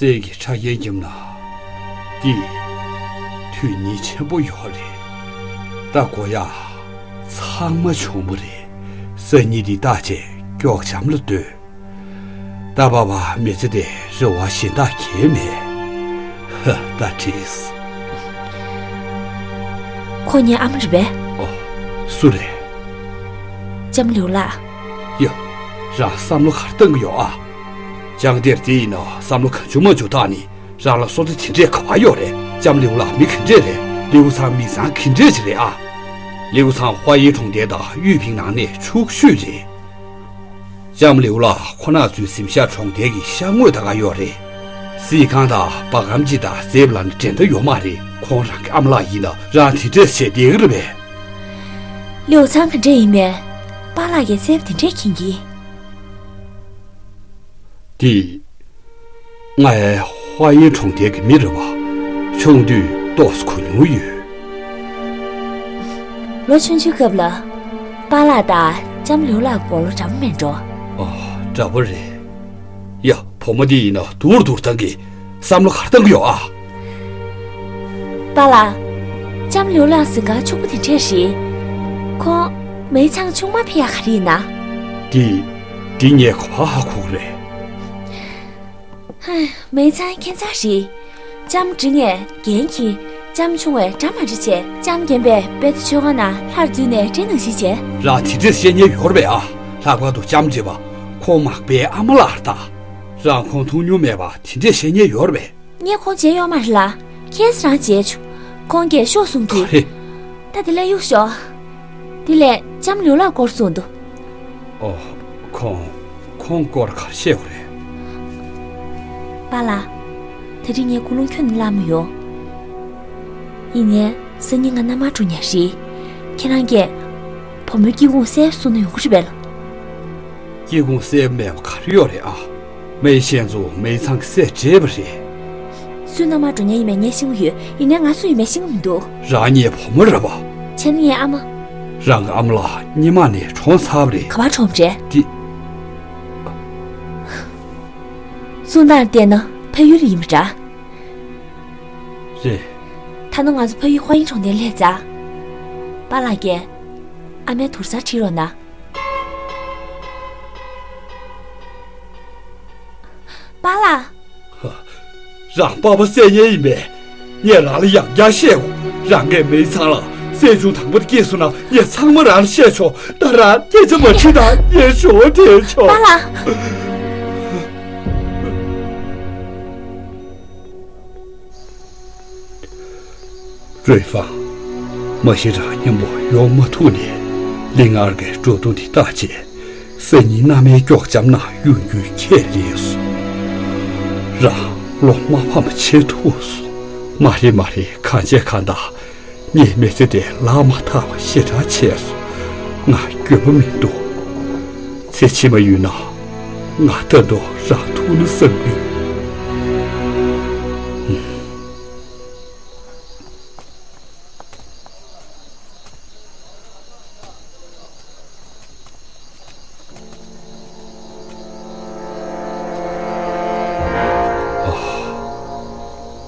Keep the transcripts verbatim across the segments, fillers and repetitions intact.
སྲས་ཀྱིས་ཁྲག་རྒྱུན་བརྒྱབ་ན་འདི་དོན་སྙིང་ཆེན་པོ་ཡོད་རེད། ད་དགོས་ཡག་ཚང་མ་བྱུང་བ་རེད། སང་ཉིན་འདི་བརྟག་བྱས་ཀྱོག་ལྕམ་ལ་སྟོན། ད་བར་བ་མི་ཚེ་འདི་རེ་བ་གཞན་དག་གང་ཡང་མེད། ཧ། ད་འགྲིགས། ཁོ་ངའི་ཨ་མ་རེད་པས། ཨོ། སུ་རེད། ལྕམ་ལེའུ་ལགས། ཡ། རང་བསམ་བློ་ག་རེ་བཏང་གི་ཡོད་ཨ། ལྕང་སྡེར་དེ་ཡིན་ན་བསམ་བློ་གང་བྱུང་མང་བྱུང་བཏང་ནས་རང་ལ་སོ་ལྟ་དེ་འདྲས་ག་པར་ཡོད་རེད། ལྕམ་ལེའུ་ལགས་མི་ག་འདྲས་རེད། ལེའུ་ཚང་མི་ཚང་ག་འདྲས་ཅིག་རེད་ཨ། ལེའུ་ཚང་ཧྭ་ཡིན་གྲོང་རྡལ་དང་དབུས་ཕིང་ནང་ནས་ཕྱུག་ཤོས་རེད། ལྕམ་ལེའུ་ལགས་ཁོ་ན་ཚོའི་གཟིམ་ཤག་གྲོང་རྡལ་གྱི་ཤར་ངོས་ད་ག་ཡོད་རེད། གཟིམ་ཁང་དང་སྦ་ཁང་ཅིག་དང་ཟེར་བ་ལ་ནི་འགྲན་ཟླ་ཡོད་མ་རེད། ཁོང་རང་གི་ཨ་མ་ལགས་ཡིན་ན་རང་དེ་འདྲས་བྱས་བསྡད་ཀྱི་རེད་པས། ལེའུ་ཚང་ག་འདྲས་ཡིན་མིན་པཱ་ལགས་ཀྱིས་གསལ་པོ་དེ་འདྲས་མཁྱེན་གྱིས། འདི། ང་ཧྭ་ཡིན་གྲོང་རྡལ་གྱི་མི་རེད་པ། ཆུང་དུས་ཏོག་ཙམ་གོ་མྱོང་ཡོད། ལོ་ཆུང་ཆུང་སྐབས་ལ་པཱ་ལགས་དང་ལྕམ་ལེའུ་ལགས་དགུང་ལོ་འདྲ་པོ་མེད་འགྲོ། ཨ། འདྲ་པོ་རེད། ཡ། བུ་མོ་འདི་ཡིན་ན་སྡུག་རུ་སྡུག་བཏང་གི། བསམ་བློ་ག་རེ་བཏང་གི་ཡོད་ཨ། པཱ་ལགས། ལྕམ་ལེའུ་ལགས་གཟིམ་ཁང་ཕྱུག་པོ་དེ་འདྲས་རེད། ཁོང་མའི་ཚང་ཆུང་མ་ཕེབས་ཡག་ག་རེ་ཡིན་ན། འདི། འདི་ངས་ག་པར་ཧ་གོ་གི་རེད། ཧ། མའི་ཚང་ཁྱད་མཚར་རེད། ལྕམ་འབྲིང་ངས་རྒྱན་གྱིས། ལྕམ་ཆུང་བས་འདྲ་མ་འདྲ་བྱས། ལྕམ་རྒན་པས་དཔལ་ལྡན་མཆོད་ཁང་ནང་ལྷ་རུ་འཛུལ་ནས་འདྲེ་ནང་བཞིན་བྱས། རང་དེ་འདྲས་བཤད་མཁན་ཡོད་རེད་པས་ཨ། ལྷག་པར་དུ་ལྕམ་འབྲིང་པ་ཁོང་མག་པའི་ཨ་མ་ལགས་རེད་ད། རང་ཁོང་མཐོང་མྱོང་མེད་པ་དེ་འདྲས་བཤད་མཁན་ཡོད་རེད་པས། ངས་ཁོང་མཇལ་ཡོད་མ་རེད་ལ། ཁྱེད་རང་མཇལ་བྱུང་། ཁོང་གིས་ཤོག་གསུང་དུས། ག་རེ། ད་དེ་ལས་གཡུག་ཞོག་དེ་ལས་ལྕམ་ལེའུ་ལགས་སྐོར་གསུང་འདུག་ཨོ། ཁོང་། ཁོང་སྐོར་ག་རེ་བཤད་དགོས་རེད། པཱ་ལགས། དེ་རིང་ངའི་ཀུན་སློང་ཁྱོན་ནས་བརླག་མ་ཡོང་། ཡིན་ནའི་སང་ཉིན་ང་མནའ་མར་འགྲོ་མཁན་རེད། ཁྱེད་རང་གིས་བུ་མོའི་སྐྱེ་ཁུངས་གསལ་པོ་གསུང་ན་ཡོང་གི་རེད་པས་ལགས། སྐྱེ་ཁུངས་གསལ་པོ་མེད་པ་ག་རེ་ཡོད་རེད་ཨ། མའི་ཤན་ཚོ་མའི་ཚང་གི་སྲས་བགྲེས་པ་རེད། སུའི་མནའ་མར་འགྲོ་མཁན་ཡིན་མིན་ངས་ཤེས་ཀྱི་ཡོད། ཡིན་ནའི་ང་སུ་ཡིན་མིན་ཤེས་ཀྱི་མི་འདུག་རང་ངའི་བུ་མོ་རེད་པ། བྱས་ན་ངའི་ཨ་མ། རང་གི་ཨ་མ་ལགས་སྔོན་མ་ནས་གྲོངས་ཚར་བ་རེད། ག་པར་གྲོངས་པ་རེད། འདི། གསུང་སྟངས་བལྟས་ན་ཕ་ཡུལ་ལ་ཡིན་པ་འདྲ། རེད། ད་ནངས་ང་ཚོ་ཕ་ཡུལ་ཧྭ་ཡིན་གྲོང་རྡལ་སླེབས་ཙང་། པཱ་ལགས་ཀྱིས་ཨ་མའི་དུར་སར་ཁྲིད་རོགས་གནང་། པཱ་ལགས། རང་པགས་པ་བསད་མཁན་ཡིན་པས། ངས་རང་ལ་ཡང་བསྐྱར་བཤད་དགོས། རང་གིས་མའི་ཚང་ལ་སྲས་ཆུང་དང་པོ་དེ་སྐྱེས་སོང་ན་ངས་ཚང་མ་རང་ལ་བཤད་ཆོག་ད་རང་སྐད་ཆ་མ་དྲིས་དང་ངས་ཞོར་དྲིས་ཆོག་པཱ་ལགས། རུའེ་ཧྥང་། མ་གཞི་རང་མཉམ་པོ་ཡོང་མ་ཐུབ་ནས་ལིང་ཨར་གྱི་འགྲོ་སྟངས་དེ་བལྟས་བྱས། སང་ཉིན་མནའ་མའི་ཀྱོག་ལྕམ་ནང་གཡུག་རྒྱུའི་ཁས་ལེན་སོང་། རང་བློ་མ་ཕམ་པ་བྱེད་ཐུབ་སོང་། མ་རེད་མ་རེད། གང་བྱས་གང་གདའ། ངས་མི་ཚེ་འདི་ལག་མ་ཐག་པ་ཞེ་དྲག་བྱས་སོང་། ང་འགྱོད་པ་མི་འདུག་ཚེ་ཕྱི་མ་ཡོད་ན་ང་ལྟ་འདོགས་རང་ཐུག་ན་བསམ་གྱི།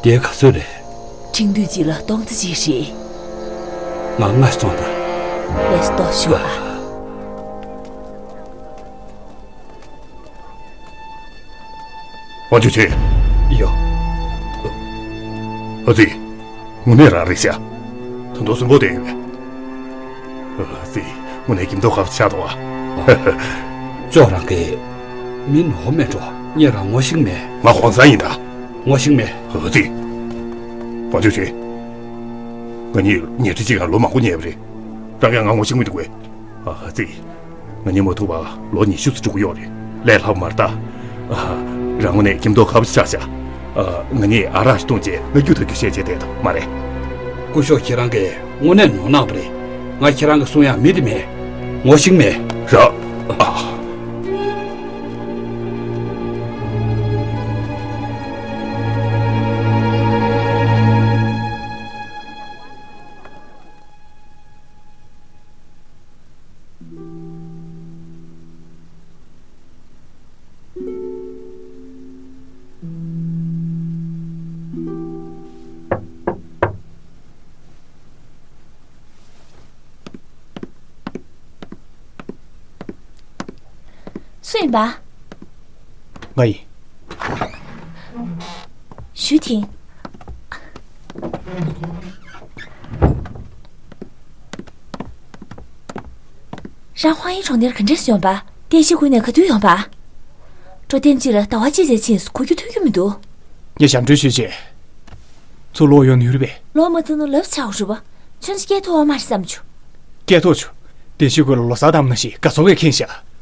དེ་ག་ཚོད་རེད། ཁྲིང་དུས་གཅིག་ལ་སྟོང་རྩ་གཅིག་རེད། ང་ལྔ་སོང་ད། ལས་ཏོག་ཞུ་ཨ། ཝང་ཅུན་ཅུན། ཡོ། ཨ་ཙི། དངོས་གནས་རང་རེད་ཤག་ད་དུང་གསོན་པོ་བསྡད་ཡོད་པས། ཨ་ཙི། དངོས་གནས་སྐྱིད་མདོག་ཁ་པོ་ཆགས་འདུག་ཨ། ཅོག་རང་གི་མི་ནོར་མེད་འགྲོ། ངས་རང་ངོ་ཤེས་མེད། ང་ཧོང་སང་ཡིན་ད། ངོ་ཤེས་མེད། ཨ་ཙི། ཝང་ཅུན་ཅུན། ང་གཉིས་ཉལ་ཁྲི་གཅིག་ལ་ལོ་མང་པོ་ཉལ་བ་རེད། རང་གིས་ང་ངོ་ཤེས་མི་འདུག་གས། ཨ་ཙི། ང་གཉིས་མ་ཐུག་པ་ལོ་ཉི་ཤུ་ཙམ་འགྲོ་གི་ཡོད་རེད། ལས་སླ་པོ་མ་རེད་ད། ཨ། རང་དངོས་གནས་སྐྱིད་མདོག་ཁ་པོ་ཆགས་ཤག་ཨ། ང་གཉིས་ཨ་རག་ཞིག་འཐུང་བྱས་ང་རྒྱུག་ཐག་རྒྱུག་བཤད་བྱས་བསྡད་དང་མ་རེད། སྐུ་ཞབས་ཁྱེད་རང་གིས་དངོས་གནས་ནོར་གནང་བ་རེད། ང་ཁྱེད་རང་གི་གསུང་ཡག་མི་དེ་མེད། ངོ་ཤེས་མེད། ར། ཨ། སུ་ཡིན་པ། ང་ཡིན། ཞུས་ཐིང་། རང་ཧྭ་ཡིན་གྲོང་རྡལ་ག་འདྲས་སུ་ཡོང་པ། བསྟན་ཤེས་ཁུལ་ནས་ག་དུས་ཡོང་པ། འགྲོ་དོན་ཅི་ལ་ཟླ་བ་གཅིག་ཙམ་ཕྱིན་སོང་། གོ་རྒྱུ་ཐོས་རྒྱུ་མི་འདུག་ངས་ཞབས་འདྲེན་ཞུས་རྗེས། ཚུར་ལོག་ཡོང་ནུས་རེད་པས། ལོག་མ་ཐུབ་ན་ལབ་བྱའོ་རུ་བ། ཚུན་ཆད་སྐད་ཐོག་མ་རེད་བསམ་བྱུང་། སྐད་ཐོག་བྱུང་། བསྟན་ཤེས་ཁུལ་ལ་ལོ་གསར་དང་ནང་བཞིན་དགའ་ཚོར་བས་ཁེངས་ཤག་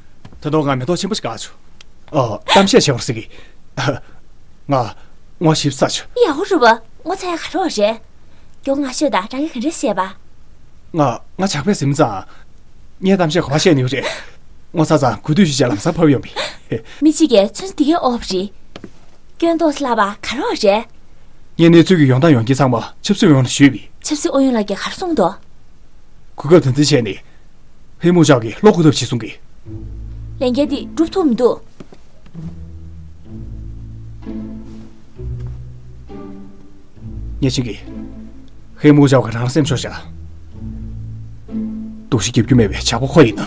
ད་དུང་ང་མེ་ཏོག་ཆེན་པོ་ཞིག་བཀག་བྱུང་། ཨོ། གཏམ་བཤད་བྱེད་པར་ཟེར་གི། ང་ངོ་ཞིབ་ཚར་བྱུང་། ཡ་ཧོ་རུ་བ། ངོ་ཚ་ཡ་ག་རེ་བ་རེད། མགྱོགས་ང་ཤོད་དང་། རང་གིས་ག་འདྲས་བཤད་པ། ང་ང་ཇག་པས་ཟིན་ཙང་། ངས་གཏམ་བཤད་གོ་བ་བཤད་ནུས་རེད། ངོ་ཚ་ཙང་གོ་དུས་ཞུས་བྱས་ལམ་སང་ཕབ་ཡོང་བས། མི་གཅིག་གིས་ཚོན་འདི་གའི་ཨོབ་རེད། སྐྱོན་ཏོག་ཙམ་ལབ་པ་ག་རེ་བ་རེད། ངས་གནས་ཚུལ་གྱི་ཡོང་སྟངས་ཡོང་རྐྱེན་ཚང་མ་ཆབ་སྲིད་ཨུ་ཡོན་ལ་ཞུས་པས། ཆབ་སྲིད་ཨུ་ཡོན་ལགས་ཀྱིས་ག་རེ་གསུངས་འདུག་གོ་སྐབས་དམ་འཛིན་བྱས་ནས། ཧེ་མུ་ཅའོ་གིས་བློ་འགུག་ཐབས་བྱེད་གསུང་གི། ལས་འགན་འདི་འགྲུབ་ཐུབ་མི་འདུག་ཉེ་ཆིང་གིས། ཧེ་མུ་ཅའོ་གིས་རང་ལ་སེམས་ཤོར་བཞག་སྡུག་ཤི་རྒྱབ་རྒྱུ་མེད་པའི་ཇག་པ་ཁོ་ཡིན་ན།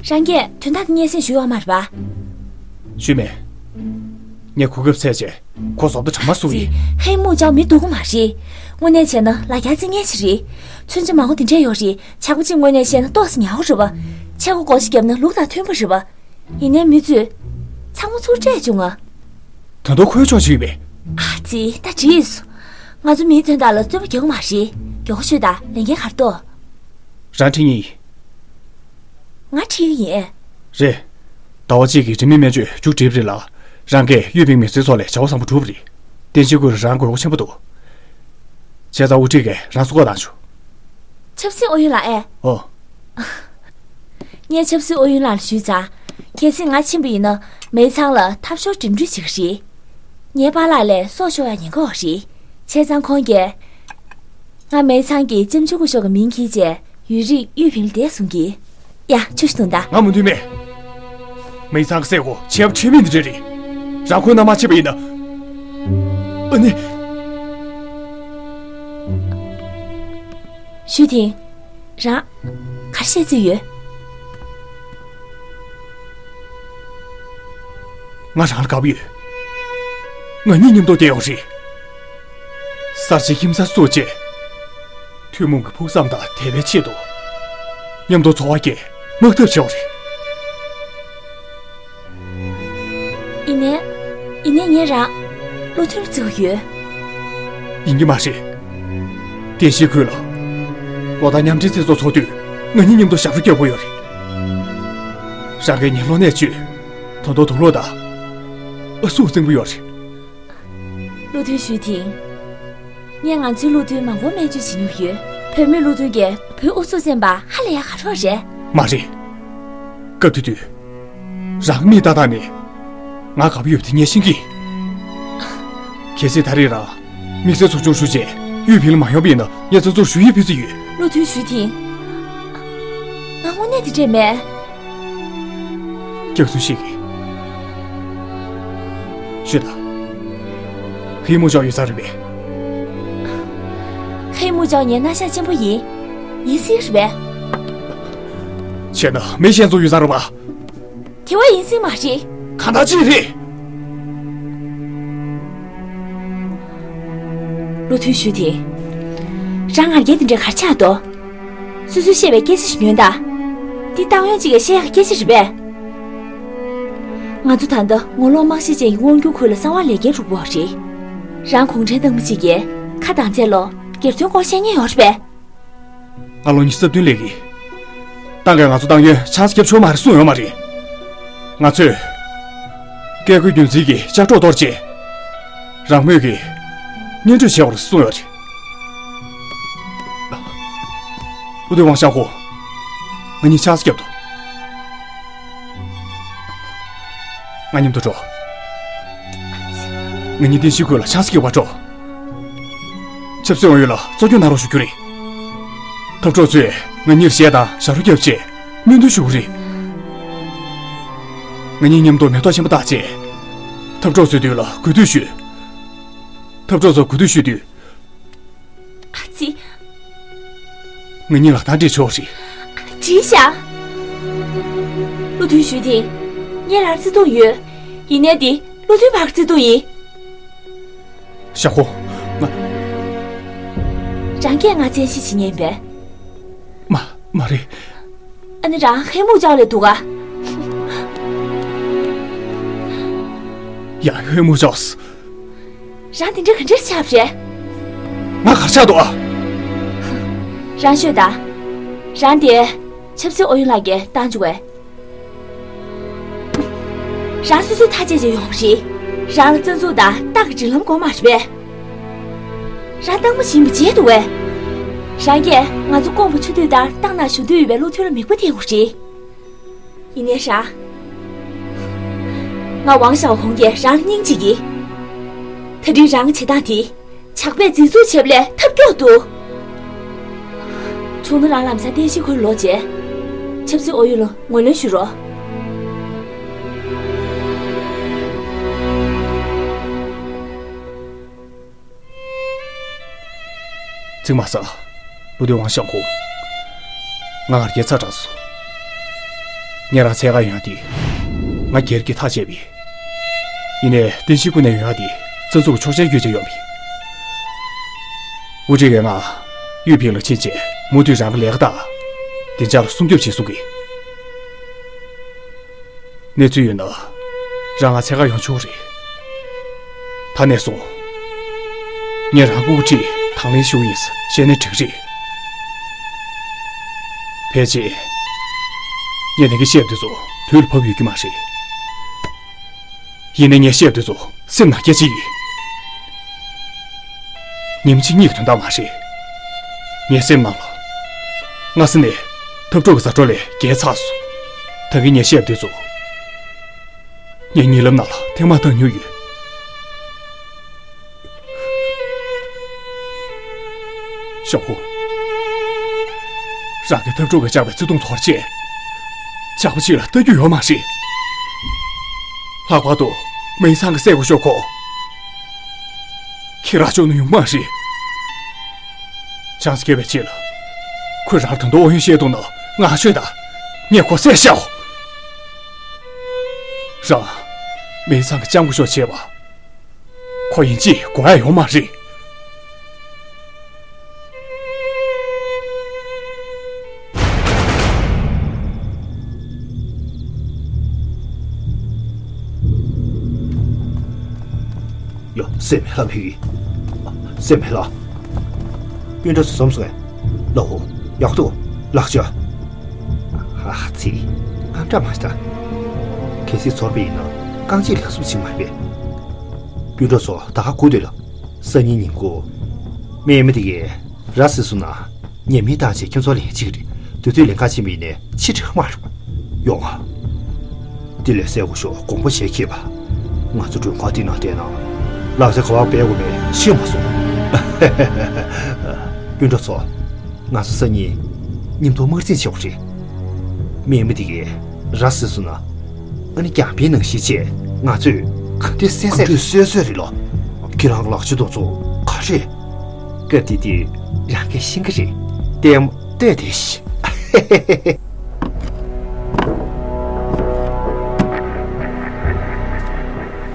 རང་གིས་དོན་དག་དེ་སྙན་སེང་ཞུས་ཡོད་མ་རེད་པ། ཞུས་མེད། ངས་གོ་སྐབས་བཙལ་རྗེས་ཁོ་བཟོ་ལྟ་གྲ་མ་བཟོ་ཡིན། ཧེ་མུ་ཅའོ་མི་སྡུག་གུ་མ་རེད། དངོས་གནས་བྱས་ན་ལ་རྒྱ་རྩེ་མཁན་ཞིག་རེད། མཚོན་ཆ་མང་པོ་དེ་འདྲས་ཡོད་རེད། ཇག་པ་གཅིག་ངོས་ནས་བཤད་ན་ཏོག་ཙམ་ཉག་གུ་རེད་པ། ཕྱེད་ཀ་སྒོ་ཕྱེ་བརྒྱབ་ན་ལུག་དང་མཐུན་པ་རེད་པ། ཡིན་ནའི་མི་ཚོས་ཚང་མ་ཚུར་སྤྲད་བྱུང་ང་། དོན་དུ་ཁོའི་ཕྱོགས་བྱས་པས། ཨ་ཙི། ད་འགྲིག་སོང་། ང་ཚོ་མིའི་དོན་དག་ལ་བརྩོན་པ་རྒྱག་གི་མ་རེད། མགྱོགས་པོ་ཤོད་དང་། ལས་འགན་ག་རེ་འདུག་རང་ཁྲིད་ངེས་ཡིན། ང་ཁྲིད་ཀྱི་ཡིན། རེད། ཟླ་བ་གཅིག་གི་དྲི་མེད་སྨན་བཅོས་མཇུག་བསྒྲིལ་བ་རེད་ལ། རང་གིས་ཡུས་ཕིང་མི་ཚེའི་ཚོགས་ལས་བྱ་བ་བཟང་པོ་བསྒྲུབས་པ་རེད། བསྟན་ཤེས་ཁུལ་ལ་རང་དགོས་མཁོ་ཆེན་པོ་འདུག་བྱས་ཙང་དབུ་ཁྲིད་ཀྱིས་རང་བསུ་བཀོད་བཏང་བྱུང་། ཆབ་སྲིད་ཨུ་ཡོན་ལགས་ཨེ། ཨོ། ངས་ཆབ་སྲིད་ཨུ་ཡོན་ལགས་ལ་ཞུས་ཙང་། གལ་སྲིད་ང་ཕྱིན་པ་ཡིན་ན། མེ་ཚང་ལ་འཐབ་ཤོར་འགྲིམ་འགྲུལ་བྱེད་ཀྱི་རེད། ངའི་པཱ་ལགས་ལ་སྲོག་ཤོར་ཡག་ཉེན་ཁ་ཡོད་རེད། བྱས་ཙང་ཁོང་གིས། ང་མེ་ཚང་གི་ལྕམ་ཆུང་སྐུ་ཞབས་ཀྱི་མིང་འཁྱེར་བྱས་ཡུན་རིང་ཡུས་ཕིང་ལ་བསྡད་གསུང་གི། ཡ། ཆུ་ཞིག་འཐུང་དང་། ང་མི་འཐུང་མེད། མེ་ཚང་གི་སྲས་པོ་ཆེ་བ་ཁྲེ་མིན་འདི་འདྲ་རེད། རང་ཁོའི་མནའ་མར་ཕྱིན་པ་ཡིན་ན། ཨ་ནི། ཞུས་ཐིང་། རང་། ག་རེ་བཤད་རྩིས་ཡོད། ང་རང་ལ་དགའ་པོ་ཡོད། ང་གཉིས་མཉམ་དུ་བསྡད་ཡོད་རེད། གསར་བརྗེའི་ཁྱིམ་ཚང་བསུ་བ་བྱས། ཐུན་མོང་གི་ཕུགས་བསམ་དང་དད་པའི་ཆེད་དུ། མཉམ་དུ་འཚོ་བ་སྐྱེལ། དམག་འཐབ་བྱས་པ་རེད། ཡིན་ནའི། ཡིན་ནའི་ངས་རང་བློ་མཐུན་བརྩི་གི་ཡོད། ཡིན་གྱི་མ་རེད། བསྟན་ཤེས་ཁུལ་ལ། ལོ་ཟླ་མཉམ་འབྲེལ་མཚན་ཚོགས་ཚོགས་དུས་ང་གཉིས་མཉམ་དུ་ཞབས་བྲོ་རྒྱག་དགོས་ཡོད་རེད། རང་གིས་ངའི་གློ་ནད་བཅོས། ད་དུང་དུག་ལོག་དང་། ཨ་གསུག་བཙན་པོ་ཡོད་རེད། བློ་མཐུན་ཞུས་ཐིང་། ངས་ང་ཚོའི་བློ་མཐུན་མང་པོ་སྨན་བཅོས་བྱེད་མྱོང་ཡོད། བོད་མི་བློ་མཐུན་གྱིས་བོད་ཨུ་ཚུགས་བཙན་པ་ཧ་ལས་ཡག་ག་རེ་རེད། མ་རེད། སྐབས་དེ་དུས། རང་མིག་ལྟ་སྟངས་ནས། ང་དགའ་པོ་ཡོད་པ་དེ་ངས་ཤེས་ཀྱི། གལ་སྲིད་ད་རེས་རང་། དམིགས་བསལ་ཚོགས་ཆུང་ཞུགས་རྗེས་ཡུས་ཕིང་ལ་མ་ཡོང་པ་ཡིན་ན། ངས་ཚང་ཚོར་ཞུ་ཡིག་ཕུལ་རྩིས་ཡོད། བློ་མཐུན་ཞུས་ཐིང་། ང་དངོས་གནས་དེ་འདྲས་མེད། སྐྱག་རྫུན་བཤད་ཀྱི། ཤོད་དང་། ཧེ་མུ་ཅའོ་ཡོད་ས་རེད་པས། ཧེ་མུ་ཅའོ་ངའི་སྣང་ཤག་གཅེན་པོ་ཡིན། ཡིན་སྲིད་རེད་པས། བྱས་ན་མི་གཞན་ཚོ་ཡོད་ས་རེད་པ། དེ་བ་ཡིན་སྲིད་མ་རེད། གང་ལྟར་ཅི་རེད། བློ་མཐུན་ཞུས་ཐིང་། རང་ང་རྒྱལ་དེ་འདྲ་ག་རེ་ཆགས་འདུག་སོ་སོས་བཤད་པའི་སྐད་ཆ་ཞིག་ཉོན་དང་། འདི་ཏང་ཡོན་གཅིག་གིས་བཤད་ཡག་སྐད་ཆ་རེད་པས། ང་ཚོ་ད་ལྟ་ངོ་ལོག་དམག་ཞབས་ཅན་གྱི་དབང་སྒྱུར་ཁུལ་ལ་གསང་བ་ལས་འགན་སྒྲུབ་དགོས་པ་རེད། རང་གུང་ཁྲན་ཏང་མི་གཅིག་གིས་ཁ་གདངས་ཚད་ལོ། སྒེར་དོན་སྐོར་བཤད་མཁན་ཡོད་རེད་པས། ང་ལོ་ཉི་ཤུ་རྩ་བདུན་སླེབས་ཀྱི། ཏང་གིས་ང་ཚོ་ཏང་ཡོན་ཆང་ས་བརྒྱབ་ཆོག་མ་རེད་གསུངས་ཡོད་མ་རེད། ང་ཚོས་བཀས་བཀོད་རྒྱུད་འཛིན་གྱི་ལྕགས་སྒྲོག་གཏོར་རྗེས། རང་མོས་ཀྱིས་གཉེན་སྒྲིག་བྱས་པར་གསུངས་ཡོད་རེད། བློ་མཐུན་ཝང་ཞའོ་ཧུ། ང་གཉིས་ཆང་ས་བརྒྱབ་འདུག་ང་མཉམ་དུ་འགྲོ། ང་གཉིས་བསྟན་ཤེས་ཁུལ་ལ་ཆང་ས་བརྒྱབ་པར་འགྲོ། ཆབ་སྲིད་ཨུ་ཡོན་ལ་བཙོག་སྐྱོན་གནང་རོགས་ཞུ་རྒྱུ་རེད། འཐབ་གྲོགས་ཚོས་ང་གཉིས་ལ་གཞས་དང་ཞབས་བྲོ་བརྒྱབ་རྗེས་སྨོན་འདུན་ཞུ་གི་རེད། ང་གཉིས་མཉམ་དུ་མེ་ཏོག་ཆེན་པོ་བཏགས་རྗེས། འཐབ་གྲོགས་ཚོའི་མདུན་ལ་གུས་འདུད་ཞུས། འཐབ་གྲོགས་ཚོར་གུས་འདུད་ཞུས་དུས། ཨ་ཙི། ང་གཉིས་ལག་གདང་སྦྲེལ་ཆོག་རེད། འགྲིག་ཤག་བློ་མཐུན་ཞུས་ཏེ། ངས་རང་བརྩེ་དུང་ཡོད། ཡིན་ནའི་འདི་བློ་མཐུན་བར་བརྩེ་དུང་ཡིན། ཞང་ཧོ། ང་། རང་གིས་ང་བཙན་ཤེད་བྱེད་ཉན་པས། མ། མ་རེད། ཨ་ནི་རང་ཧེ་མུག་ཅག་ལས་འདུག་ག་ཡང་ཧེ་མུག་ཅག་རང་དེ་འདྲ་ག་འདྲ་ཆགས་པ་རེད། ང་གར་ཆགས་འདུག་ཨ། རང་ཤོད་ད། རང་དེ་ཆབ་སྲིད་ཨོ་ཡོན་ལགས་ཀྱིས་བཏང་བཅུག་པས། རང་སོ་སོའི་ཐག་བཅད་བྱས་ཡོང་བ་རེད། རང་ལ་རྩ་འཛུགས་དང་རྟགས་ཀྱི་སྒྲིག་ལམ་དགོས་མ་རེད་པས། རང་རྟག་པ་ཞིག་ཡིན་པ་བརྗེད་འདུག་པས། རང་གིས་ང་ཚོ་ཀོང་པོ་ཆུ་སྟོད་ལྟར་ཏང་ནང་བཞུགས་འདོད་ཡོད་པའི་བློ་མཐུན་ལ་མིག་དཔེ་སྟོན་དགོས་རེད། ཡིན་ནའི་རང་། ང་ཝང་ཞའོ་ཧུང་གིས་རང་ལ་སྙིང་རྗེ་གིས། ད་རིང་རང་གི་བྱེད་སྟངས་དེ། ཇག་པས་འཛིན་བཟུང་བྱས་པ་ལས་ཐབས་སྐྱོ་འདུག་བྱུང་ན་རང་ལམ་སང་བསྟན་བཤིག་ཁུལ་ལོག་རྗེས། ཆབ་སྲིད་ཨོ་ཡོན་ལ་ངོས་ལེན་ཞུ་རོགས། ཚིག་མ་ཟ། བློ་མཐུན་ཝང་ཞའོ་ཧུང་། ང་ང་རྒྱལ་ཚ་དྲགས་སོང་། ངས་རང་འཚོལ་ག་ཡོང་ཡ་དེ། ང་སྒེར་གྱི་ཐག་བཅད་པ་ཡིན། ཡིན་ནའི་བསྟན་བཤིག་ཁུལ་ནས་ཡོང་ཡ་དེ་རྩ་འཛུགས་ཀྱི་ཆོག་མཆན་བརྒྱུད་བྱས་ཡོང་བ་ཡིན། དབུ་ཁྲིད་ཀྱིས་ང་ཡུས་ཕིང་ལ་ཕྱིན་རྗེས་མུ་མཐུད་རང་གི་ལས་ཀ་དང་། བདེ་འཇགས་ལ་སྲུང་སྐྱོབ་བྱེད་གསུང་གི། གནས་ཚུལ་ཡོད་ན་རང་ང་འཚོལ་ག་ཡོང་ཆོག་རེད། ད་ནས་བཟུང་ངས་རང་དབུ་ཁྲིད་དང་ལེན་ཞུ་གི་ཡིན་ཟེར་བཤད་ན་འགྲིག་རེད། ཕལ་ཆེར་ངས་ནམ་རྒྱུན་བཤད་པ་དེ་ཚོ་དུས་ལ་བབས་ཡོད་ཀྱི་མ་རེད། ཡིན་ནའི་ངས་བཤད་པ་དེ་ཚོ་སེམས་ནང་བསྐྱལ་གྱི་ཡིན། ཉིན་གཅིག་གཉིས་ཀྱི་དོན་དག་མ་རེད། ངའི་སེམས་ནང་ལ། སྔ་ས་ནས་འཐབ་གྲོགས་ཀྱི་མཛའ་གྲོགས་ལས་བརྒལ་ཚར་སོང་། ད་གིན་ངས་བཤད་པ་དེ་ཚོ། ངའི་གཉིད་ལམ་ནང་ལ་ཐེངས་མ་བཏང་མྱོང་ཡོད། ཞའོ་ཧུང་། རང་གི་འཐབ་གྲོགས་ཀྱིས་བཅག་པའི་བརྩེ་དུང་དོར་རྗེས། ཇག་པ་གཅིག་ལ་ལྟ་རྒྱུ་ཡོད་མ་རེད། ལྷག་པར་དུ་མེ་ཚང་གི་སྲས་སྐུ་ཞབས་ཁོ། ཁྱེད་རང་ཆོག་ནི་ཡོང་མ་རེད། ཆང་ས་སྐྱེས་པའི་རྗེས་ལ། ཁོས་རང་དོན་དུ་ཨོ་ཡོན་བཤད་འདུག་ན་ང་ཤོད་དང་། ངས་ཁོ་བསད་ཤག་རང་། མེ་ཚང་གི་ལྕམ་སྐུ་ཞབས་བྱས་པ། ཁོ་ཡིན་གཅིག་དགོངས་ཡ་ཡོད་མ་རེད། ཡ། སེམས་ལྷ་ཕི། སེམས་ལྷ། སྤུན་གྲོགས་ཚོ་འཛོམས་སོང་ངས། ལགས་འོ། ཡག་ཏུ། ལགས་ཅོ། ཨ་ཙི། དངངས་སྐྲག་མ་བྱེད། གལ་སྲིད་ཚོར་བ་ཡིན་ན་རྐང་རྗེས་ལག་སུབ་བྱེད་མ་རེད་པས། སྤུན་གྲོགས་ཚོ་ད་ག་སྒུག་སྡོད་ལ། སང་ཉིན་ཉིན་གུང་། སྨན་མི་དེ་གས་ར་བཟི་སོང་ན། ཉེས་མིང་བཏགས་བྱས་ཁྱོད་ཚོ་ལེན་བྱེད་ཀྱི་རེད། དེ་དུས་ལེན་ག་ཕྱིན་པ་ཡིན་ནའི་ཕྱི་དྲགས་མ་རེད་པ། ཡོང་ང་། དེ་ལས་སྲས་སྐུ་ཞབས་དགོངས་པ་བཞེས་ཁྱེད་པ། ང་ཚོ་མགྲོན་ཁང་འདི་ནང་བསྡད་ན། ལག་ཆ་ག་པར་འབད་དགོས་མིན་ཤེས་མ་སོང་། སྤུན་གྲོགས་ཚོ། ང་ཚོ་སང་ཉིན་མཉམ་དུ་དམག་འཛིང་བྱེད་དགོས་རེད། སྨན་མི་དེ་གས་ར་བཟི་སོང་ན། ཨ་ནི་རྒྱང་འཕེན་ནང་བཞིན་བྱས་ང་ཚོས་ག་འདྲས་བསད་བསད་རེད། ག་འདྲས་བསད་བསད་རེད་ལོ། ཁྱེད་རང་ལག་ཆ་དེ་ཚོ་ག་རེ། སྐབས་དེ་དུས་རང་གིས་ཤེས་ཀྱི་རེད། ལྟད་མོ་ལྟོས་བསྡད་ཤིག་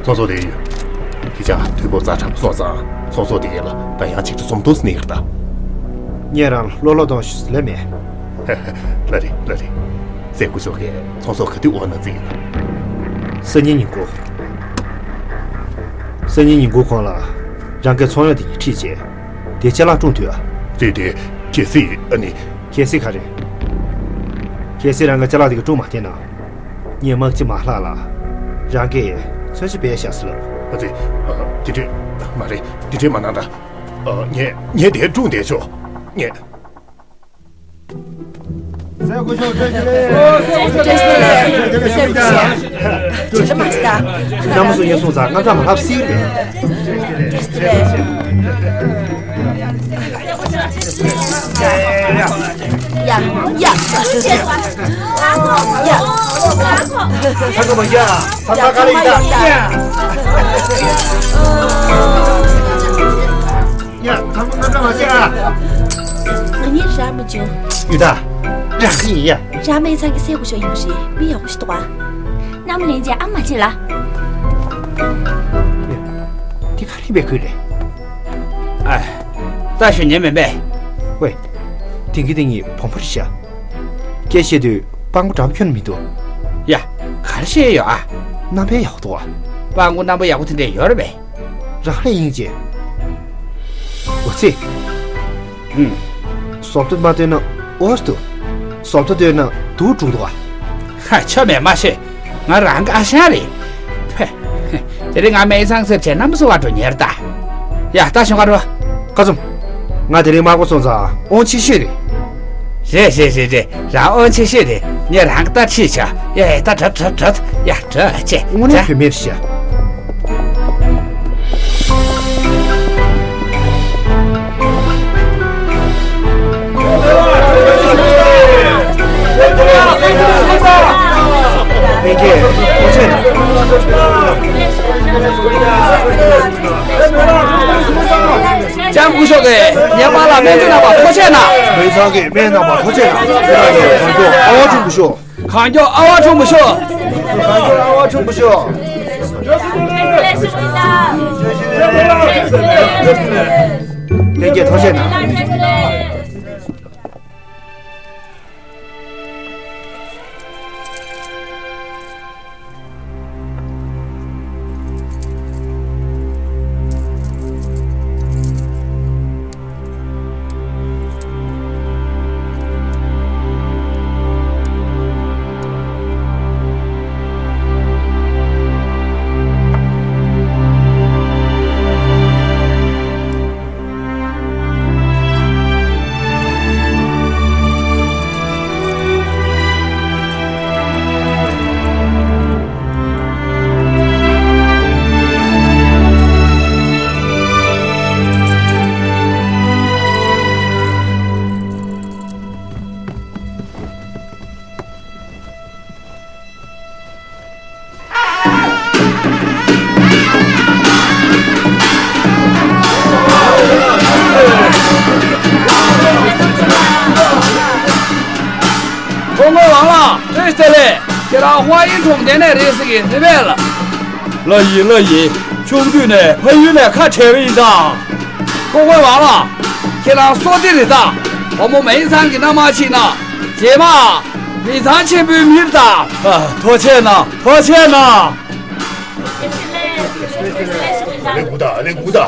ཚོགས་གཙོ་ལས་ཡོད། དེ་ཅག་དུས་བབ་ཛ་དྲག་པོ་སོང་ཙང་ཚོགས་གཙོ་དེ་ལ་ད་ཡང་ཆིག་ཁྲི་ཚོམ་ཐུག་ཟེར་ནི་ཡོད་ད། ངས་རང་ལ་བློ་སློབ་གཏོང་ཞུས་ལབ་མེད། ལ་རེད་ལ་རེད། སྲས་སྐུ་ཞབས་ཀྱིས་ཚོགས་གཙོ་ག་དུས་འོས་གནང་རྩིས་ཡིན་ན། སང་ཉིན་ཉིན་གུང་། སང་ཉིན་ཉིན་གུང་གོང་ལ་རང་གི་ཚོང་གཡོག་དེ་གཉིས་ཁྲིད་བྱས། དེ་ཅ་ལག་སྲུང་དུས་ཨ། རེད་དེ། གལ་སྲིད་ཨ་ནི། གལ་སྲིད་ག་རེ། གལ་སྲིད་རང་གི་ཅ་ལག་དེ་ག་སྲུང་མ་ཐེབས་ན། ངས་དམག་སྤྱི་མ་ལྷག་ལ། རང་གིས་མཚོན་ཆ་སྦས་བཞག་ཟེར་ལབ། ཨ་ཙི། ཨ། དེ་འདྲས། མ་རེད། དེ་འདྲས་མ་གནང་ད། ཨ། ངས་ངས་དེ་སྲུང་བསྡད་ཆོག་ངས། སྲས་སྐུ་ཞབས་བཀྲ་ཤིས་བདེ་ལེགས། བཀྲ་ཤིས་བདེ་ལེགས། བཀྲ་ཤིས་བདེ་ལེགས། ཁྱེད་རང་མ་གཏོགས། མནའ་མ་སུ་ཡིན་སོང་ཙང་དངངས་སྐྲག་མ་ལབ་སྲིད་རེད། བཀྲ་ཤིས་བདེ་ལེགས། ཡ་ཡ། ཡ། ཚ་ཚ་མ་ཡ། ཚ་ཚ་ག་ལེ་ཡིན་ད། ཡ། ཚང་མ་དངངས་སྐྲག་མ་བྱེད་ཨ། ང་གཉིས་རག་མི་བྱུང་། ཡུ་ད། རང་ཡིན་ཡ། རང་སྨད་ཚང་གི་སྲས་སྐུ་ཞབས་ཡིན་པ་རེད། མི་ཡག་པོ་ཞིག་འདུག་ག། མནའ་མ་ལེན་རྗེས་ཨ་མ་བྱེད་ལ། འདི་ག་རེ་བྱེད་དགོས་རེད། ཨ། ད་ཞུ་ཉན་མེད་པས། ཝེ། དེང་གི་དེ་ངའི་བུ་མོ་རེད་ཤག། སྐད་བཤད་དུས་སྤྲང་པོ་འདྲ་པོ་ཁྱོན་མི་འདུག། ཡ། ག་རེ་བཤད་ཡོད་ཨ། རྣམ་པ་ཡག་པོ་འདུག་ཨ། སྤྲང་པོ་རྣམ་པ་ཡག་པོ་དེ་འདྲ་ཡོད་རེད་པས། རང་ལས་ཡིན་ཅེ། འོ་ཙི། ཨུམ། བཟོ་ལྟ་མ་སྟོན་ན་འོ་སུ། བཟོ་ལྟ་སྟོན་ན་སྡུག་འགྲོ་འདུག་ཨ། ཧ། ཆོ་མེད་མ་ཤེས། ང་རང་གི་ཨ་ཞང་རེད། ཕེ། དེ་རིང་ང་སྨད་ཚང་སེར་བྱེས་རྣམ་པ་ཚོ་བར་དུ་ཉེར་ད། ཡ། ད་ཞོགས་ཀ་འགྲོ། ཁ་ཙུམ། ང་དེ་རིང་དམར་པོ་སོང་ཙང་དབང་ཆེ་ཤོས་རེད། རེད་རེད་རེད་རེད། རང་དབང་ཆེ་ཤོས་རེད། ངས་རང་གི་ལྟ་ཁྲིད་བྱ། ཡ་ཡ། ད་དྲོད་དྲོད་དྲོད། ཡ། དྲོད་ཆེ། དངོས་གནས་བུད་མེད་རེད་ཤག། ལྷན་རྒྱས་ཐུགས་རྗེ་ཆེ། ལྕམ་སྐུ་ཞབས་ཀྱིས་ངའི་པཱ་ལགས་སྨན་བཅོས་གནང་བར་ཐུགས་རྗེ་གནང་། སྨན་ཚང་གིས་སྨན་གནང་བར་ཐུགས་རྗེ་གནང་། ཁྱེད་རང་གིས་གང་མགྱོགས་ཨ་བ་ཁྲུང་པོ་ཤོག། གང་མགྱོགས་ཨ་བ་ཁྲུང་པོ་ཤོག། གང་མགྱོགས་ཨ་བ་ཁྲུང་པོ་ཤོག། ལྷན་རྒྱས་ཐུགས་རྗེ་གནང་། སྐུ་ངོ་ཝང་ལགས། བཀྲ་ཤིས་བདེ་ལེགས། ཁྱེད་རང་ཧྭ་ཡིན་གྲོང་རྡལ་ནས་རེད་ཟེར་གྱི་རེད་པས་ལགས། ལགས་ཡིན་ལགས་ཡིན། ཆུང་དུས་ནས་ཕ་ཡུལ་ནས་ཁ་བྲལ་བ་ཡིན་ད། སྐུ་ངོ་ཝང་ལགས། ཁྱེད་རང་སོ་ཏི་རེད་ད། བུ་མོ་མའི་ཚང་གི་མནའ་མ་ཕྱིན་ན། རྗེས་མ། མི་ཚང་ཆེན་པོའི་མི་རེད་ད། ཨ། ཐུགས་རྗེ་གནང་། ཐུགས་རྗེ་གནང་། ལེགས་འགུ་ད། ལེགས་འགུ་ད།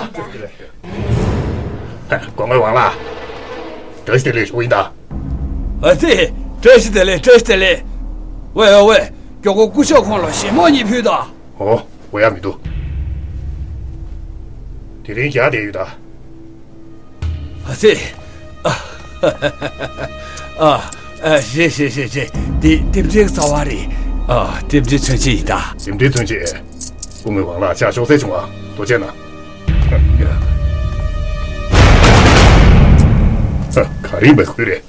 སྐུ་ངོ་ཝང་ལགས། བཀྲ་ཤིས་བདེ་ལེགས་ཞུ་ཡིན་ད། ཨ་ཙི། བཀྲ་ཤིས་བདེ་ལེགས། བཀྲ་ཤིས་བདེ་ལེགས། ཝེ་ཝེ་ཝེ། མགྱོགས་པོ་སྐུ་ཞབས་ཁོང་ལ་ཞལ་མོ་གཉིས་ཕུལ་དང་། ཨོ། འོ་ཡ། མི་འདུག། དེ་རིང་རྒྱག་བསྡད་ཡོད་ད། ཨ་ཙི། ཨ། ཨ། ཨ། རེད་རེད་རེད་རེད། འདི་རྟེན་འབྲེལ་རྩ་བ་རེད། ཨ། རྟེན་འབྲེལ་མཚོན་བྱེད་ཡིན་ད། རྟེན་འབྲེལ་མཚོན་བྱེད། སྐུ་ངོ་ཝང་ལགས། ཇ་ཤོག་ཚལ་བྱུང་བ། ཐུགས་རྗེ་གནང་། ག་རེ་མ་ཁུལ་རེད།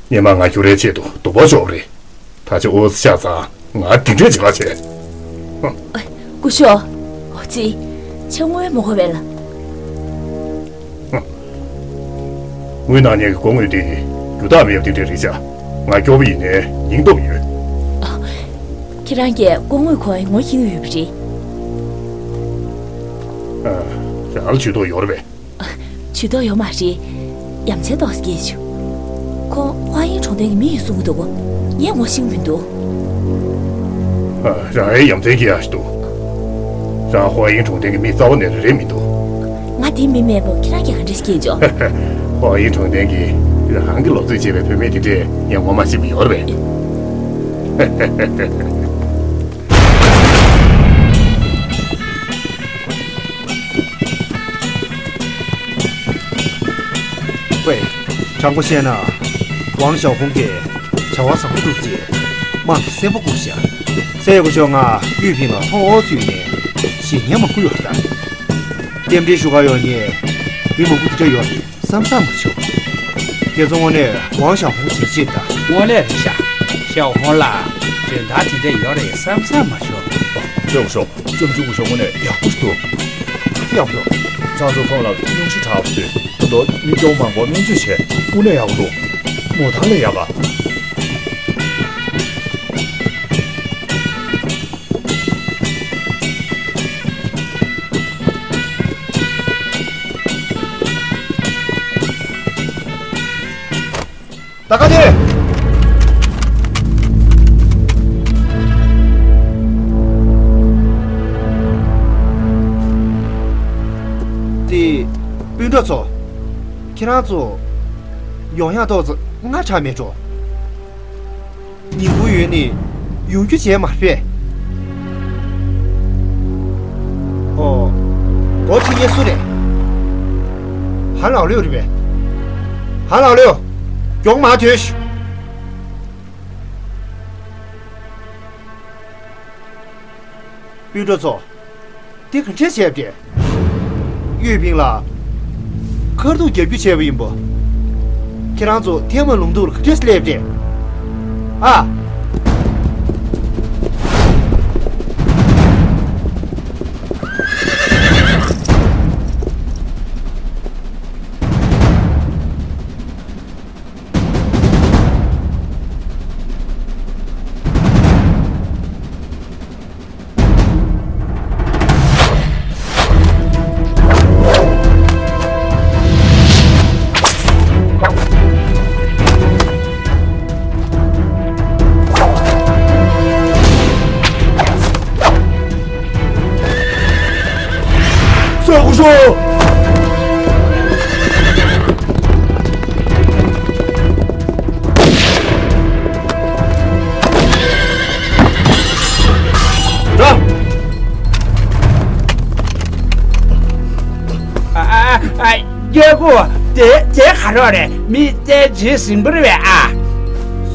སྔོན་མ་ང་ཁྱོད་རའི་ཆེད་དུ་སྡུག་པོ་ཤོར་བ་རེད། ད་ཆ་འོ་ཙི་ཆགས་ཙང་ང་འདི་འདྲས་བྱེད་ག་བྱེད། སྐུ་ཞབས། འོ་ཙི། ཆེ་ངོས་མོ་ཧོ་བས་ལ། དངུལ་ནང་ཉེས་ཀྱི་སྐུ་ངོ་དེ་རྒྱུ་དག་མེད་པ་དེ་འདྲས་རེད་ཤག། ང་སྐྱོ་པོ་ཡིན་ནའི་སྙིང་སྟོབས་ཡོད། ཁྱེད་རང་གིས་སྐུ་ངོ་ཁོའི་ངོ་ཤེས་ཀྱི་ཡོད་པ་རེད། ཨ། རང་ལ་ཇུས་གཏོགས་ཡོད་རེད་པས། ཇུས་གཏོགས་ཡོད་མ་རེད། ཡ་མཚན་ཏོག་ཙམ་སྐྱེས་བྱུང་། ཁོང་ཧྭ་ཡིན་གྲོང་རྡལ་གྱི་མི་ཡིན་གསུང་གི་འདུག། ངས་ངོ་ཤེས་ཀྱི་མི་འདུག། ཨ། རང་ཡང་ཡ་མཚན་སྐྱེ་ཡག་ཞིག་འདུག། རང་ཧྭ་ཡིན་གྲོང་རྡལ་གྱི་མི་རྩ་བ་ནས་རེད་མི་འདུག། ང་དེ་མི་མེད་པོ་ཁྱེད་རང་གིས་ག་འདྲ་ཤེས་ཀྱི་འཇོག། ཧྭ་ཡིན་གྲོང་རྡལ་གྱི་རང་གི་སློབ་གཙོས་བྱས་པའི་བུད་མེད་དེ་འདྲས་ངས་ངོ་མ་ཤེས་པ་ཡོད་རེད་པས། ཝེ། དྲང་པོ་བཤད་ན། ཝང་ཞའོ་ཧུང་གིས་བྱ་བ་བཟང་པོ་བསྒྲུབས་རྗེས། དམངས་ཀྱི་སེམས་པ་བཀུག་ཤག། སྲས་སྐུ་ཞབས་ང་གཡུས་ཕིང་ལ་ཐོང་ཨོ་ཚུད་ནས་གཞིས་ཉེ་མ་བསྐུལ་བ་དང་། རྟེན་འབྲེལ་ཞུ་ག་ཡོང་ནས་མི་མང་པོ་འདི་འདྲ་ཡོད་རེད་བསམ་བསམ་མ་བྱུང་། དེ་ཚོ་དངོས་གནས་ཝང་ཞའོ་ཧུང་ཞིག་ཅིག་དང་། དངོས་གནས་རེད་ཤག། ཞའོ་ཧུང་ལགས་འཇོན་ཐང་དེ་འདྲ་ཡོད་རེད་བསམ་བསམ་མ་བྱུང་། ཨོ། ལྕམ་ཆུང་སྐུ་ཞབས་དངོས་གནས་ཡག་པོ་ཞིག་འདུག། ཡག་པོ་འདུག། ཁྱེད་ཚོ་ཁོང་ལ་སྙུང་གཞི་དྲག་པོ་བཟོས། ད་དུང་མི་སྐྱོ་མང་པོ་སྨན་བཅོས་བྱས། དངོས་གནས་ཡག་པོ་འདུག། མོ་ཐང་ལས་ཡག་ག། ད་ག་དེ། དེ། སྤུན་གྲོགས་ཚོ། ཁྱེད་རང་ཚོ། ཡོང་ཡག་ཏོག་ཙམ་སྔ་དྲགས་མེད་འགྲོ། ཉིན་གུང་ཡོལ་ནས་ཡོང་རྒྱུ་བྱས་མ་རེད་པས། ཨོ། སྒོ་ཕྱེ་མཁན་སུ་རེད། ཧན་ལའོ་ལིའུ་རེད་པས། ཧན་ལའོ་ལིའུ། མགྱོགས་མར་ཐོན་ཤོག་སྤུན་གྲོགས་ཚོ། འདི་ག་འདྲས་བྱས་པ་རེད། ཡོས་ཕིང་ལ་མཁར་གདུང་རྒྱབ་རྒྱུ་བྱས་པ་ཡིན་པ། ཁྱེད་རང་ཚོ་ཐའེ་མན་ལུང་སྟོང་ལ་ག་འདྲས་སླེབས་པ་རེད། ཨ། སོག་ཤོག་ར། ཨ་ཨ་ཨ། སྐྱེ་དགུ། དེ་དེ་ག་རོགས་རེད། མི་དེ་ཇི་ཟིན་པོ་རེད་པས་ཨ།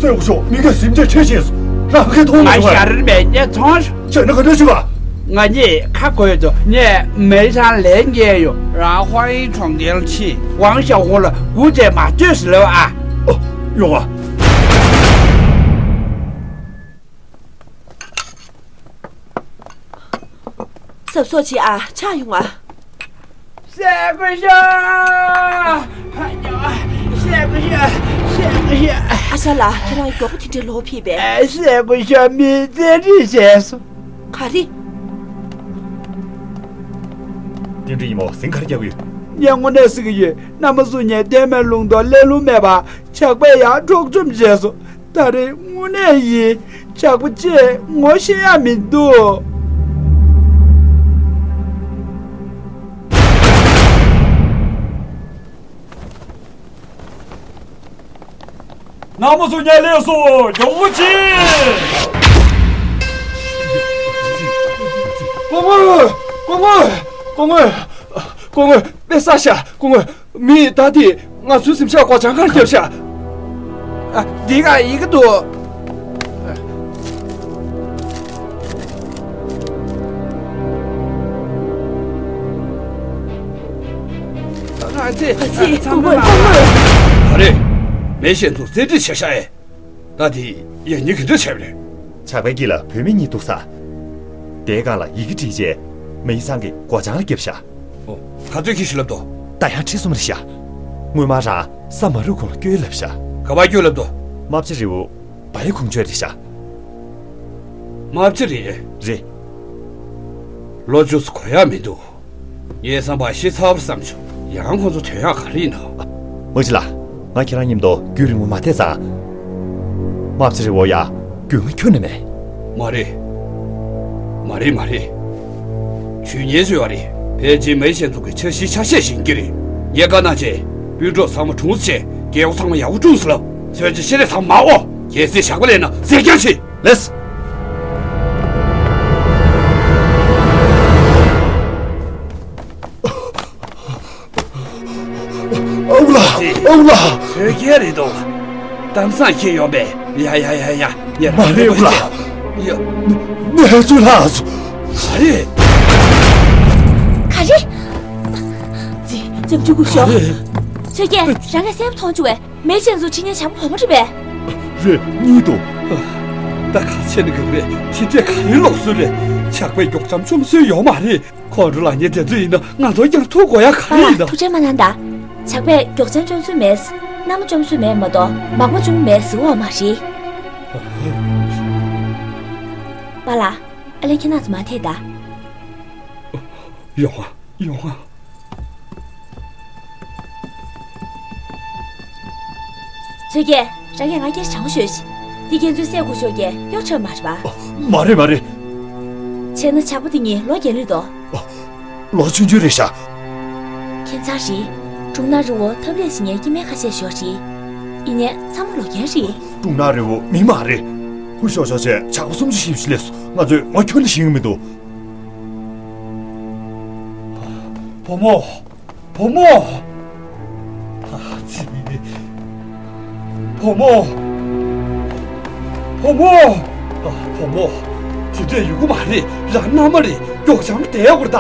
སོག་ཤོག་མི་ག་ཟིན་བྱས་ཁྲེལ་བྱས་སོ། ང་གི་མཐོང་མ་ང་བྱུང་ཡ་བ། རེད་པས་ངས་མཐོང་། བྱས་ན་ག་འདྲ་ཞུ་བ། ང་གཉིས་ཁ་དགོས་འདུག་ངས་མེ་ཆང་ལེན་གྱི་ཡོད། རང་ཧྭ་ཡིན་གྲོང་ཁྱེར་ཕྱིན། ཝང་ཞའོ་ཧུང་ལ་སྒུག་བྱས་མ་སྡོད་ཟེར་ལབ་ཨ། ཨོ། ཡོང་ཨ། གཟབ་གཟབ་བྱེད་ཨ། ཆག་ཡོང་ཨ། སེ་གོ་ཤ། སེ་གོ་ཤ། སེ་གོ་ཤ། ཨ་ཤ་ལགས། ཁྱེད་རང་མགྱོགས་པོ་དེ་འདྲའི་ལོག་ཕེབས་པས། སེ་གོ་ཤ་མི་རྩེད་འགྲན་བྱས་སོང་། ག་རེ། རྟེན་འབྲེལ་ཡིན་མོ། ཟིང་ག་རེ་རྒྱག་གི་ཡོད། ངས་དངོས་གནས་ཟེར་གི་ཡོད། གནམ་མ་སུ་ཉལ་ལྡན་མའི་ལུང་དུ་ལས་ལུང་མེད་པ། ཇག་པས་ཡར་འཕྲོག་བཅོམ་བྱས་སོང་། ད་རེས་དངོས་གནས་ཡིན། ཇག་པ་ཅེས་ངོ་ཤེས་ཡ་མི་འདུག་གནམ་མ་སུ་ཉལ་ལས་སོ། མགྱོགས་པོ་གྱིས། སྐུ་ངོ། སྐུ་ངོ། སྐུ་ངོ། སྐུ་ངོ། དཔེ་ས་ཤ། སྐུ་ངོ། མི་ད་དེ་ང་ཚོའི་གཟིམ་ཤག་སྒོ་བྱང་ཁར་བརྒྱབ་ཤག་ཨ། འདི་ག་ཡི་གེ་འདུག་ཨ་ཙི། ཨ་ཙི། ཨ། ཚང་མ། ག་རེ། མེ་ཤིང་ཚོ་རྩེད་འགྲན་བྱས་ཤག་ཨེ། ད་དེ་ཡང་སྙིང་གི་འདྲ་བྱས་པ་རེད། ཇག་པའི་དཀྱིལ་ལ་བུད་མེད་གཉིས་འདུག་ས། དེའི་སྒང་ལ་ཡི་གེ་བྲིས་རྗེས་མེ་ཡི་ཚང་གི་སྒོ་བྱང་ལ་བརྒྱབ་ཤག་ཨོ། ག་ཚོད་ཁྱི་ཞིག་ལབ་དོ། ད་ཡང་ཁྲི་གསུམ་རེད་ཤག་སྔོན་མ་རང་ས་མ་རུབ་གོང་ལ་སྐྱོལ་ལབ་ཤག་ག་པར་སྐྱོལ་ལབ་དོ། རྨ་བྱ་རི་བོ། བ་ཡི་གུང་ཆོད་རེད་ཤག་རྨ་བྱ་རི། རེད། ལོ་བཅུ་ཙམ་འགོར་ཡག་མི་འདུག་ངའི་བསམ་པར་ཤི་ཚར་བསམ་བྱུང་། ཡང་ཁོང་ཚོ་ཐོན་ཡག་ག་རེ་ཡིན་ནམ། མ་གཞི་ལ། ང་ཁྱེད་རང་མཉམ་དུ་རྒྱུན་རིང་པོ་མ་བསྡད་ཙང་། རྨ་བྱ་རི་བོ་ཡ། རྒྱུས་མངའ་ཁྱོན་ནས་མེད། མ་རེད། མ་རེད། མ་རེད། ཇུས་ཉེས་བཟོས་པ་རེད། ཕལ་ཆེར་མེ་ཤིང་ཚོ་གི་འཆར་གཞིའི་ཆ་ཤས་ཤིག་ཡིན་གྱི་རེད། ངས་བཀའ་གནང་བྱས། སྤུན་གྲོགས་ཚང་མ་གྲོངས་བྱས། རྒྱལ་པོ་ཚང་མ་ཡག་པོ་བསྲུངས་ཟེར་ལབ། མཚོན་ཆ་ཤེལ་རས་ཚང་མ་མར་དབོར། གལ་སྲིད་ཇག་པ་སླེབས་ན་ཟས་རྐྱང་བྱེད། ལགས། ཨའུ་ལགས། ཨའུ་ལགས། ཟས་རྐྱང་རེད་དོ། གཏམ་བཟང་ཁྱེར་ཡོང་པས། ཡ་ཡ་ཡ་ཡ། ཡ། མ་རེད་ཨའུ་ལགས། ཡ། ནེ་ཧེ་ཙུའི་ལགས་སོ། ག་རེ། ག་རེ། ཙི། ཙམ་ཅུ་གུ་ཤོག་ཚོད་རྒྱལ། རང་གིས་གསལ་པོ་མཐོང་བྱུང་བས། མེ་ཤིང་ཚོ་ཁྲི་ཉན་བྱམས་ཁོ་མོ་རེད་པས། རེད། གཉིས་འདུག་ད་ག་ཆེ་ནི་ག་རེད། དེ་འདྲས་ག་རེ་ལོག་སྲོལ་རེད། ཇག་པས་མགྱོགས་བྱམས་བཅོམ་སྲོལ་ཡོད་མ་རེད། ཁོང་ཁྲོ་ལངས་མཁན་དེ་ཚོ་ཡིན་ན་ང་ཚོ་ཀྱང་ཐུག་དགོས་ཡ་ག་རེ་ཡིན་ན། ཐུགས་ཁྲལ་མ་གནང་ད། ཇག་པས་མགྱོགས་བྱམས་བཅོམ་སྲོལ་མེད། མནའ་མ་བཅོམ་སྲོལ་མེད་མ་གཏོགས་མག་མ་བཅོམ་མེད་ཟེར་བ་མ་རེད། པཱ་ལགས། ཨ་ལས་ཁྱེད་རང་ཚོ་མ་ཐད་ད། ཡོང་ཨ། ཡོང་ཨ། ཚོད་རྒྱལ། རང་གིས་ང་སྐད་ཆ་དྲང་པོ་ཤོད་ཤིག་འདི་ཁྱེད་ཚོའི་སྲས་སྐུ་ཞབས་ཀྱིས་གཡོག་འཁྲབ་མ་རེད་པ། མ་རེད་མ་རེད། བྱས་ན་ཇག་པ་འདི་གཉིས་ལོ་རྒས་ལོས་འདུག་ལོ་ཆུང་ཆུང་རེད་ཤག་ཁྱད་མཚར་རེད། སྒྲུང་ནག་རི་བོ་ཐབ་ལས་བྱེད་མཁན་སྐྱེ་དམན་ཁ་ཤས་ཤོག་རེད། ཡིན་ནའི་ཚང་མ་ལོ་རྒན་རེད། སྒྲུང་ནག་རི་བོ་མི་མ་རེད། ཧུ་ཤོག་ཤོག་བྱས་ཇག་པ་སུམ་ཅུ་བཞི་བཅུ་སླེབས་སོང་། ང་ཚོས་ངོ་ཁྱོན་ནས་ཤེས་ཀྱི་མི་འདུག་བུ་མོ། བུ་མོ། ཨ་ཙི། བུ་མོ། བུ་མོ། ཨ། བུ་མོ། དེ་འདྲས་ཡོང་གི་མ་རེད། རང་མནའ་མ་རེད། མགྱོགས་བྱང་བསྡད་དགོས་རེད་ད།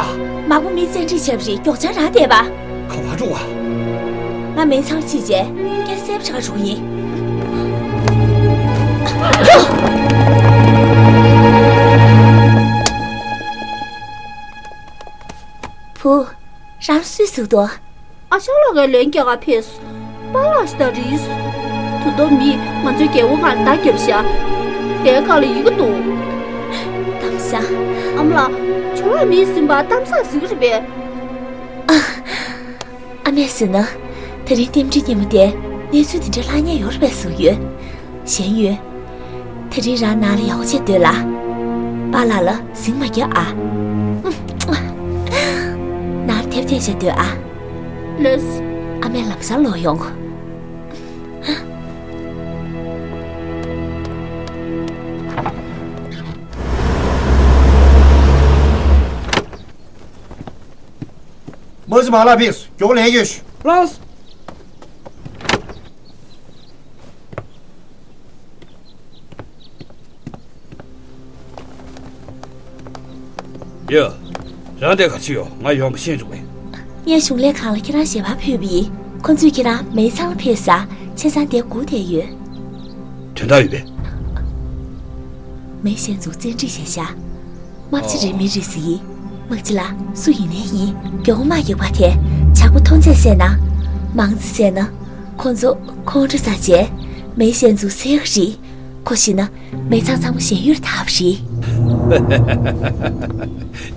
མ་བུ་མོས་བཙན་ཁྲིད་བྱས་པ་རེད། མགྱོགས་བྱང་རང་བསྡད་པ། ག་པར་འགྲོ་བ། ང་མེ་ཚང་ལ་ཁྲིད་བྱས་སྐྱེལ་སའི་ཕྱག་འགྲོ་གི་ཡིན། བུ། རང་ལ་སུས་ཟེར་འདུག་ཨ་ཅག་ལགས་ཀྱིས་ལན་རྒྱག་ག་ཕེབས། པཱ་ལགས་ཤིག་ད་རེད། ད་དུང་མིས་ང་ཚོའི་རྒྱལ་པོ་ང་ལ་མདའ་བརྒྱབ་ཤག་དེའི་སྒང་ལ་ཡི་གེ་འདུག་གཏམ་བཟང་། ཨ་མ་ལགས། ཇོ་ལགས་མིས་ཟིན་པ་གཏམ་བཟང་ཟེར་གྱི་རེད་པས། ཨ་མས་ཟེར་ན། དེ་རིང་རྟེན་འབྲེལ་སྙན་མོ་དེ་གནས་ཚུལ་དེ་འདྲ་ལྷག་མཁན་ཡོད་རེད་པས་གསུངས་ཡོད། གཞན་ཡོད། དེ་རིང་རང་ནང་ལ་ཡག་པོ་བྱས་སྡོད་ལ། པཱ་ལགས་ལ་ཟིང་མ་རྒྱག་ཨ། ནང་ལ་དེབ་བལྟས་བྱས་སྡོད་ཨ། ལགས། ཨ་མས་ལམ་སང་ལོག་ཡོང་། དམག་སྤྱི་མ་ལགས་ཕེབས་སོང་། མགྱོགས་ལན་སྐྱོན་ཞུ། ལགས། ཡ། རང་དེ་ག་ཅི་ཡོད། ང་ཡོང་བ་ཤེས་བྱུང་བས། ངས་གཞུང་ལས་ཁང་ལ་ཁྱེད་རང་ཞལ་པར་ཕུལ་བ་ཡིན། ཁོ་ཚོས་ཁྱེད་རང་མེ་ཚང་ལ་ཕེབས་ས་ཆ་ཚང་དེ་སྒུག་བསྡད་ཡོད། དོན་དག་ཡོད་པས། མེ་གཞན་ཚོ་བཙན་ཁྲིད་བྱས་ཤག་དམག་སྤྱི་རེད་མི་རེད་ཟེར་གྱི། དམག་སྤྱི་ལགས་སུ་ཡིན་ནའི་ཡིན། མགྱོགས་པོ་དམག་རྒྱག་པ་དེ། ཇག་པ་མཐོང་ཚད་བསད་ན། མང་ཚད་བསད་ན། ཁོ་ཚོ་ཁོང་ཁྲོ་ཟ་བྱས། མེ་གཞན་ཚོ་བསད་ཡག་རེད། ཁོ་ཤི་ན་མེ་ཚང་ཚང་མ་ཞེན་ཡུལ་ཐབས་རེད།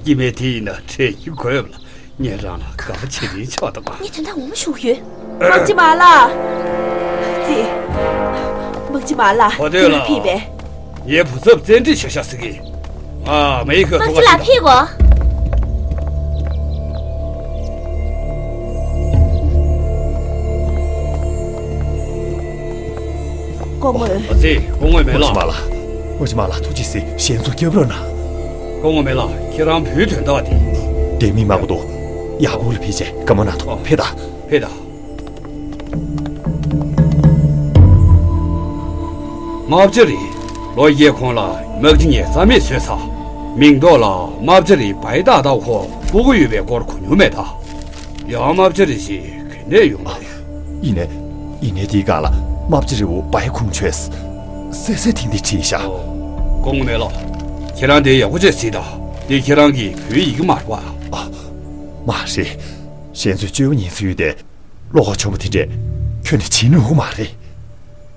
སྐྱེ་དམན་དེ་ཡིན་ན་ཁྲེལ་གྱིས་དགོས་པ་ལ། ངས་རང་ལ་དགའ་པོ་བྱེད་རིན་ཆོག་དང་། ངས་དོན་དག་ངོ་མ་ཤོད་ཡོད། དམག་སྤྱི་མ་ལགས། ཙི། དམག་སྤྱི་མ་ལགས། གོ་ཐོས་ལགས། ཕེབས་པས། ངའི་བུ་ཚབ་བཙན་ཁྲིད་བྱས་ཤག་ཟེར་གི། ང་མེ་ཁོས་དམག་སྤྱི་ལགས་ཕེབས་གོ། སྐུ་ངོ་། ཨ་ཙི། སྐུ་ངོ་མེ་ལགས། དམག་སྤྱི་མ་ལགས། དམག་སྤྱི་མ་ལགས་ཐུགས་རྗེ་གཟིགས། གཞན་ཚོ་སྐྱབས་རོགས་གནང་། སྐུ་ངོ་མེ་ལགས། ཁྱེད་རང་བུའི་དོན་དག་དེ། དེ་མི་མང་པོ་འདུག་ཡག་པོ་ལ་ཕེབས་བྱས་བཀའ་མོལ་གནང་ཐོག་ཕེབས་དང་། ཕེབས་དང་། དམག་སྤྱི་རེད། ལོ་བརྒྱད་གོང་ལ་དམག་སྤྱི་ངས་རྩ་མེད་བཟོས་ཚར། མིང་ཐོག་ལ་དམག་སྤྱི་རེད་བའི་རྟགས་དང་ཁོ་སྤུ་གུ་ཡོད་པའི་སྐོར་གོ་མྱོང་མེད་ད། ཡང་དམག་སྤྱི་རེད་ཞེས་ག་ནས་ཡོང་བ་རེད། ཡིན་ནའི། ཡིན་ནའི་དེའི་སྒང་ལ་དམག་སྤྱི་རི་བོ་བའི་ཁུང་ཆོས། སེ་སེ་ཐིང་ཐིང་བྲིས་ཤག་ཨོ། སྐུ་ངོ་མེ་ལགས། ཁྱེད་རང་དེ་ཡག་པོ་བྱས་གཟིགས་དང་། དེ་ཁྱེད་རང་གི་བོད་ཡིག་མ་རེད་པ། ཨ། མ་རེད། གཞན་ཚོས་སྤྱོད་པ་ཉན་ས་ཡོད་དེ། བློ་ཁོག་ཆེན་པོ་དེ་འདྲས་ཁྱོན་ནས་བྱེད་ནུས་ཀྱི་མ་རེད། བྱེད་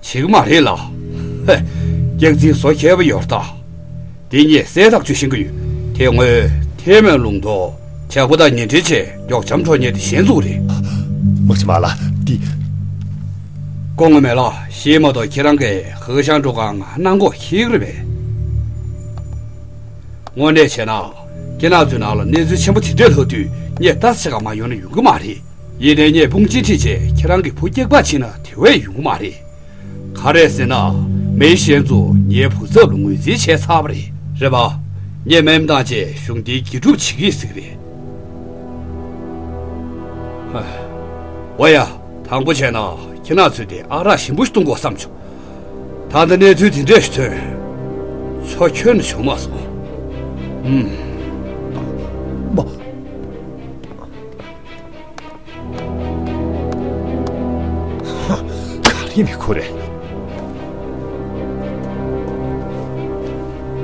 ཀྱི་མ་རེད་ལ། ཧེ། སྐྱག་རྫུན་བཟོ་མཁས་པོ་ཡོད་ད། དེ་ངས་གསལ་ཐག་ཆོད་ཤེས་ཀྱི་ཡོད། དེ་སྔོན་ཐའེ་མན་ལུང་དུ་ཇག་པ་དང་ཉེ་འབྲེལ་བྱས་མགྱོགས་འཇམ་འགྲོ་མཁན་དེ་གཞན་ཚོ་རེད། དམག་སྤྱི་མ་ལགས་འདི། སྐུ་ངོ་མེ་ལགས། ཤེས་མ་གཏོགས་ཁྱེད་རང་གིས་ཧེ་ཤང་ཀྲོའུ་ཁང་ང་གནང་སྒོ་འཁྱེར་གྱི་རེད་པས། དངོས་གནས་བྱས་ན། ཁྱེད་རང་ཚོའི་ནང་ལ་གནས་ཚུལ་ཆེན་པོ་དེ་འདྲས་ལྷག་དུས་ངས་ལྟ་ས་ཆ་གང་མ་ཡོང་ན་ཡོང་གི་མ་རེད། ཡིན་ནའི་ངས་དཔུང་ཆེན་ཁྲིད་བྱས་ཁྱེད་རང་གི་བུ་སྐྱག་པ་བྱིན་ན་དེ་བས་ཡོང་གི་མ་རེད། ག་རེ་ཟེར་ན། མི་གཞན་ཚོ་ངའི་བུ་ཚབ་ལ་ངོས་འཛིན་བྱས་ཚར་བ་རེད། རེད་པ། ངས་མེ་མདའ་བཏང་བྱས་གཞུང་འདིའི་དགེ་སྒྲུབ་བྱེད་ཀྱི་ཟེར་གི་རེད། ཧ། འོ་ཡ། དང་པོ་བྱས་ན་ཁྱེད་རང་ཚོས་དེ་ཨ་རག་ཞིམ་པོ་ཞིག་བཏུང་དགོས་བསམ་བྱུང་། ད་ལྟ་གནས་ཚུལ་དེ་འདྲས་ཞིག་ཐོན། ཆོ་ཁྱོན་ནས་བྱུང་མ་སོང་། ཨུམ། མ། ག་རེ་མི་ཁུ་རེད།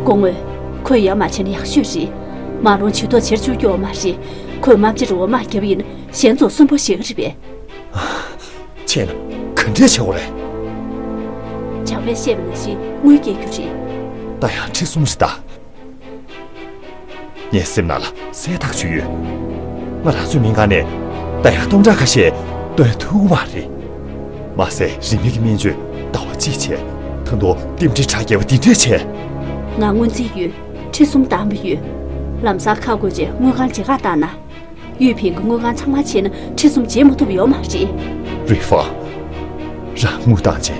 སྐུ་ངོ། ཁོས་ཡ་མ་བྱས་ན་ཡག་ཤོས་རེད། མ་རུང་ཇུས་གཏོགས་བྱེད་བཅུག་རྒྱུ་མ་རེད། ཁོས་དམག་སྤྱི་རི་བོ་དམག་བརྒྱབ་ཡིན་གཞན་ཚོ་སུན་པོ་ཞེ་གི་རེད་པས། བྱས་ན་ག་འདྲས་བྱེད་དགོས་རེད། ཇག་པས་བཤད་པ་ནང་བཞིན་དངུལ་སྐྱེལ་རྒྱུ་རེད། ད་ཡང་ཁྲི་གསུམ་ཞིག་ད། ངའི་སེམས་ནང་ལ་གསལ་ཐག་ཆོད་ཡོད། ང་རང་ཚོའི་མི་ཁང་ནས་ད་ཡང་སྟོང་ཕྲག་ཁ་ཤས་བཏོན་ཐུབ་ཀྱི་མ་རེད། མ་ཟད་རིན་མེད་ཀྱི་སྨན་བཅོས་ ཟླ་བ་གཅིག་བྱས། ད་དུང་རྟེན་འབྲེལ་ཁྲག་རྒྱས་པ་འདི་འདྲས་བྱས། ང་སྔོན་རྩིས་ཡོད། ཁྲི་གསུམ་བཏང་བ་ཡོད། ལམ་སང་ཁ་བགོས་རྗེས་དངུལ་ཁང་ལྗེ་ཁ་བཏང་ན། གཡུས་ཕན་གྱི་དངུལ་ཁང་ཚང་མ་ཕྱེས་ན་ཁྲི་གསུམ་བརྗེ་མ་ཐུབ་ཡོད་མ་རེད། རི་ཧྥང་། རང་དངུལ་བཏང་རྗེས།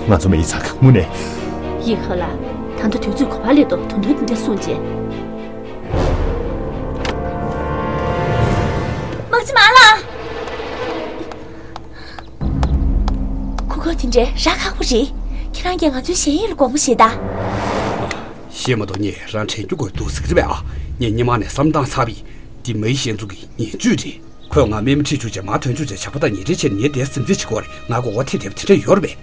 ང་ཚོ་མེ་ཡི་ཚང་གི་དངུལ་ནས། ཡི་ཧ་ལ། ད་ལྟ་དུས་ཚོད་ག་པར་སླེབས་འདུག་ད་དུང་འདི་འདྲ་གསུངས་རྗེས། དམག་སྤྱི་མ་ལགས། གོ་སྐབས་དེ་འདྲ་རག་ཁག་པོ་རེད། ཁྱེད་རང་གིས་ང་ཚོའི་ཞལ་ཡོད་ལ་དགོངས་པ་བཞེས་དང་། ཤེས་མ་གཏོགས་ངས་རང་དྲན་རྒྱུ་དགོས་འདུག་ཟེར་གྱི་རེད་པས་ཨ། ངས་སྔོན་མ་ནས་བསམ་བློ་བཏང་ཚར་བས། འདི་མེའི་ཤན་ཚུགས་ཀྱི་ཉེས་སྤྱོད་རེད། ཁོས་ང་རྨས་མ་ཁྲིད་བཅུག་རྗེས་མར་ཐོན་བཅུག་རྗེས་ཇག་པ་དང་ཉེ་འབྲེལ་བྱས་ནས་ངའི་དེ་སེམས་ཚེགས་བྱེད་ཀྱི་ཡོད་རེད། ང་མགོ་སྐོར་ཐེབས་བསྡད་པ་དེ་འདྲ་ཡོད་རེད་པས།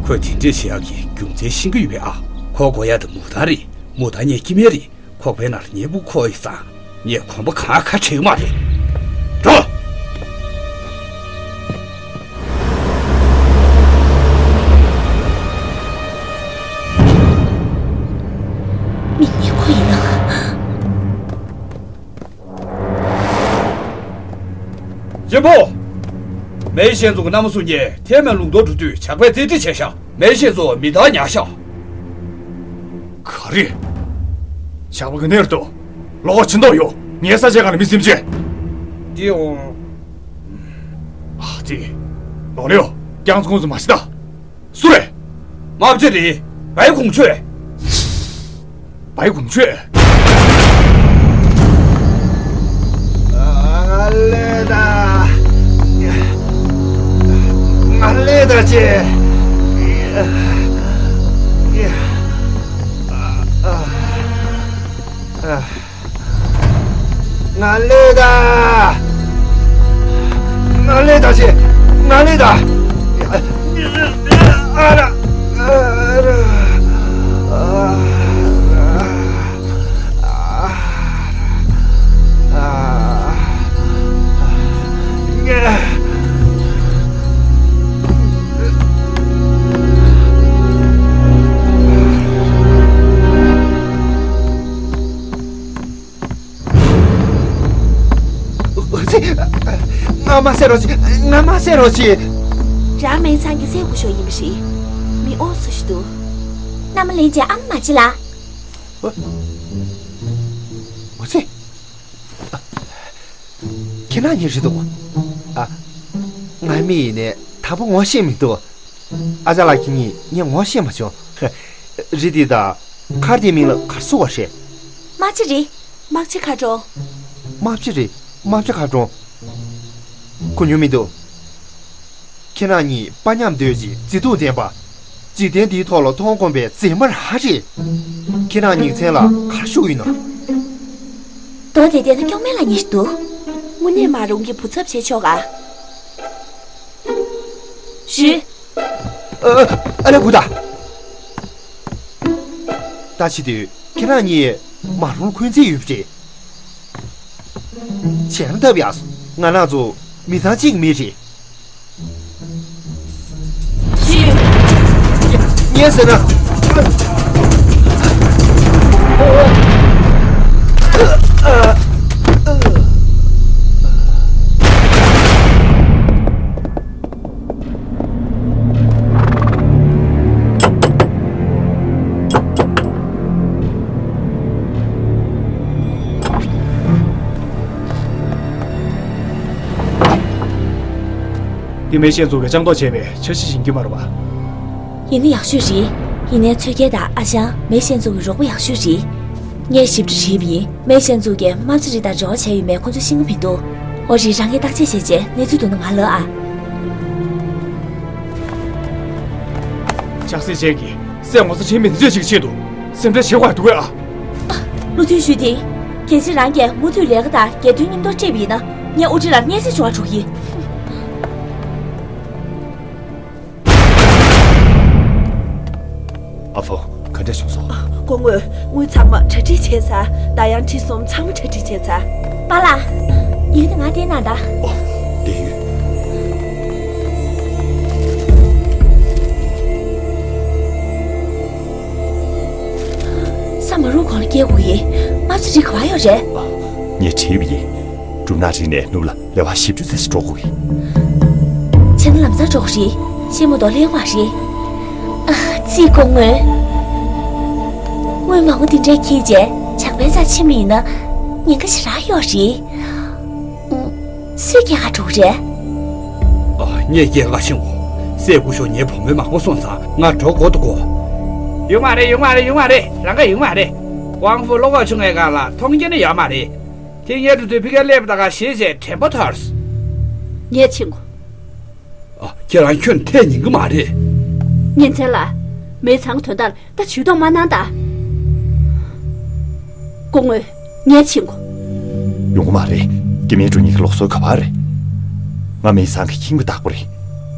ཁོས་དེ་འདྲས་བྱེད་ཡག་གི་རྒྱུ་མཚན་ཤེས་ཀྱི་ཡོད་པས་ཨ། ཁོ་དགོས་ཡག་དེ་མུ་ཏན་རེད། མུ་ཏན་ངའི་སྐྱེ་དམན་རེད། ཁོག་པའི་ནང་ལ་ཉལ་ཕུག་ཁོ་ཡི་སང་། ངས་གོམ་པ་གང་ཁ་བྲལ་གྱི་མ་རེད། འགྲོ། མི་ངན་ཁོ་ཡིན་ན། གཅེན་པོ། མེའི་ཤན་ཚུགས་ཀྱི་མནའ་མ་སུ་ཉེ་ཐེ་མེན་ལུང་རྟོགས་འགྲོ་དུས་ཇག་པས་རྩིས་ཁྲིད་བྱས་ཤག་མེའི་ཤན་ཚུགས་མི་དར་ཉག་ཤག་ག་རེ། ཇག་པ་གི་ནེར་དུ། ལོག་ཕྱིན་མདོག་ཡོད། ངའི་ས་ཆའི་སྒང་ལ་མི་སེམས་ཅན། འདི་འོང་། ཨ་ཙི། ལོག་ལེའོ། རྒྱང་མཚོ་ཁོངས་སུ་མ་ཤི་ད། སུ་རེད། དམག་སྤྱི་རེད། བའི་གུང་ཆོས། བའི་གུང་ཆོས། ང་ལས་ད། ང་ལས་ད་ཅེ། ང་ལས་ད། ང་ལས་ད་ཅེ། ང་ལས་ད། ཨ་ར། ཨ་ར། ཨ་ར། ང་མ་བསད་རོགས་བྱེད། ང་མ་བསད་རོགས་བྱེད། རང་མེད་ཚང་གི་སྲས་སྐུ་ཞབས་ཡིན་པ་རེད། མི་ཨོ་སུ་ཞིག་འདུག་མནའ་མ་ལེན་རྗེས་ཨ་མ་མ་བྱེད་ལ། འོ་ཙི། ཁྱེད་རང་གཉིས་རེད་འདུག་ཨ། ང་མི་ཡིན་ནའི་དང་པོ་ངོ་ཤེས་མི་འདུག་ཨ་ཅག་ལགས་ཁྱེད་གཉིས་ངས་ངོ་ཤེས་མ་བྱུང་། རི་འདི་དང་མཁར་འདིའི་མིང་ལ་ག་རེ་ཟེར་བ་རེད། དམག་སྤྱི་རེད། དམག་སྤྱི་མཁར་གྲོང་། དམག་སྤྱི་རེད། དམག་སྤྱི་མཁར་གྲོང་། གོ་མྱོང་མི་འདུག་ཁྱེད་རང་གཉིས་དཔའ་ཉམས་འདོད་ཅིང་མཛེས་སྡུག་ལྡན་པ། འཇིག་རྟེན་འདིའི་ཐོག་ལ་མཐོང་དཀོན་པའི་མཛེས་མ་རང་རེད། ཁྱེད་རང་གཉིས་མཚན་ལ་ག་རེ་ཞུ་གི་ཡིན་ནམ། མདོ་དེ་བལྟས་ན་སྐྱོ་མེད་ལ་ཉེ་ཞིག་འདུག་དངོས་གནས་མ་རུང་གི་བུ་ཚབ་བྱེད་ཆོག་ག་ཞུས། ཨ་ཨ་ལས་གུ་ད། ད་བྱེད་དུས་ཁྱེད་རང་གཉིས་མ་རུང་འཁོན་འཛིན་ཡོད་པ་རེད། བྱས་ན་ཐབས་ཡག་སོང་། ང་རང་ཚོ་མི་ཚང་གཅིག་མི་རེད། ངས་ཟེར་ན། འདི་མེ་ཤེད་ཚོ་གིས་སྤྱང་ལྟོགས་བྱས་པའི་འཆར་གཞི་ཡིན་རྒྱུ་མ་རེད་པ། ཡིན་ན་ཡག་ཤོས་རེད། ཡིན་ནའི་ཚོད་རྒྱལ་དང་ཨ་ཞང་མེ་ཤེད་ཚོ་གི་རོགས་པ་ཡག་ཤོས་རེད། ངས་ཞིབ་ཕྲ་དྲིས་པ་ཡིན། མེ་ཤེད་ཚོ་གིས་དམག་སྤྱི་རི་དང་འབྲེལ་བ་བྱས་ཡོད་མེད་ཁོ་ཚོས་ཤེས་ཀྱི་མི་འདུག་ཨོ་རི་རང་གིས་བརྟག་དཔྱད་བྱས་རྗེས་གནས་ཚུལ་འདུག་ན་ང་ལབ་ཨ། ཆགས་སྲེད་ཅན་གྱིས་སྲས་ངོ་ཚ་ཁྲེལ་མེད་འདི་འདྲ་ཞིག་ཆེད་དུ་སེམས་ཁྲལ་བྱེད་དགོས་འདུག་གས་ཨ། བློ་མཐུན་ཞུས་ཏེ། གལ་སྲིད་རང་གིས་མུ་མཐུད་ལས་ཀ་དང་རྒྱལ་དོན་མཉམ་དུ་སྤྲད་པ་ཡིན་ན་ངས་ཨོ་ཀྲི་ལ་སྙན་སེང་ཞུ་བར་འགྲོ་གི་ཡིན། ཨ་ཧྥང་། ག་འདྲ་བྱུང་སོང་། སྐུ་ངོ། དངུལ་ཚང་མ་གྲ་སྒྲིག་བྱས་ཚར། ད་ཡང་ཁྲི་གསུམ་ཚང་མ་གྲ་སྒྲིག་བྱས་ཚར། པཱ་ལགས། ཡིག་དེ་ང་བསྟན་གནང་དང་། ཨོ། བསྟན་ཡོད། ས་མ་རུབ་གོང་ལ་སྐྱེལ་དགོས་ཀྱི། དམག་སྤྱི་རི་ག་པར་ཡོད་རེད། ངས་དྲིས་པ་ཡིན། འབྲུམ་ནག་རི་ནས་ནུབ་ལ་ལེ་བར་བཞི་བཅུ་ཙམ་ཞིག་འགྲོ་དགོས་ཀྱི། བྱས་ན་ལམ་སང་འགྲོ་དགོས་རེད། ཤེས་མ་གཏོགས་གླེང་བ་རེད། ཨ། ཙི་སྐུ་ངོ། དངུལ་མང་པོ་འདི་འདྲས་འཁྱེར་བྱས་ཇག་པའི་རྩར་ཕྱིན་པ་ཡིན་ན་ཉེན་ཁ་ཞེ་དྲག་ཡོད་རེད། ཨུམ། སུས་སྐྱེལ་ག་འགྲོ་གི་རེད། ཨ། ངས་སྐྱེལ་ག་ཕྱིན་གོ། སྲས་སྐུ་ཞབས་ངའི་བུ་མོའི་མག་པ་སོང་ཙང་ང་འགྲོ་དགོས་འདུག་གོ། ཡོང་མ་རེད། ཡོང་མ་རེད། ཡོང་མ་རེད། རང་ག་ཡོང་མ་རེད། ཝང་ཧྥུ་བློ་ཁོག་ཆུང་ངའི་སྒང་ལ་མཐོང་རྒྱ་ནི་ཡོད་མ་རེད། དེ་ངའི་འགྲོ་དུས་ཕ་གིར་སླེབས་པ་དང་གཞིས་བྱས་དྲན་པ་ཐོར། ངས་ཕྱིན་གོ། ཨ། ཁྱེད་རང་ཁྱོན་ཐད་ཉན་གི་མ་རེད། ཉིན་མཚན་ལ། མི་ཚང་དོན་དག་ད་ཇུས་གཏོགས་མ་གནང་ད། སྐུ་ངོ། ངས་ཕྱིན་གོ། ཡོང་གི་མ་རེད། སྐྱེ་དམན་འགྲོ་ཉེན་གྱི་ལུགས་སྲོལ་ག་པར་རེད། ང་མི་ཚང་གི་ཁྱིམ་གྱི་བདག་པོ་རེད།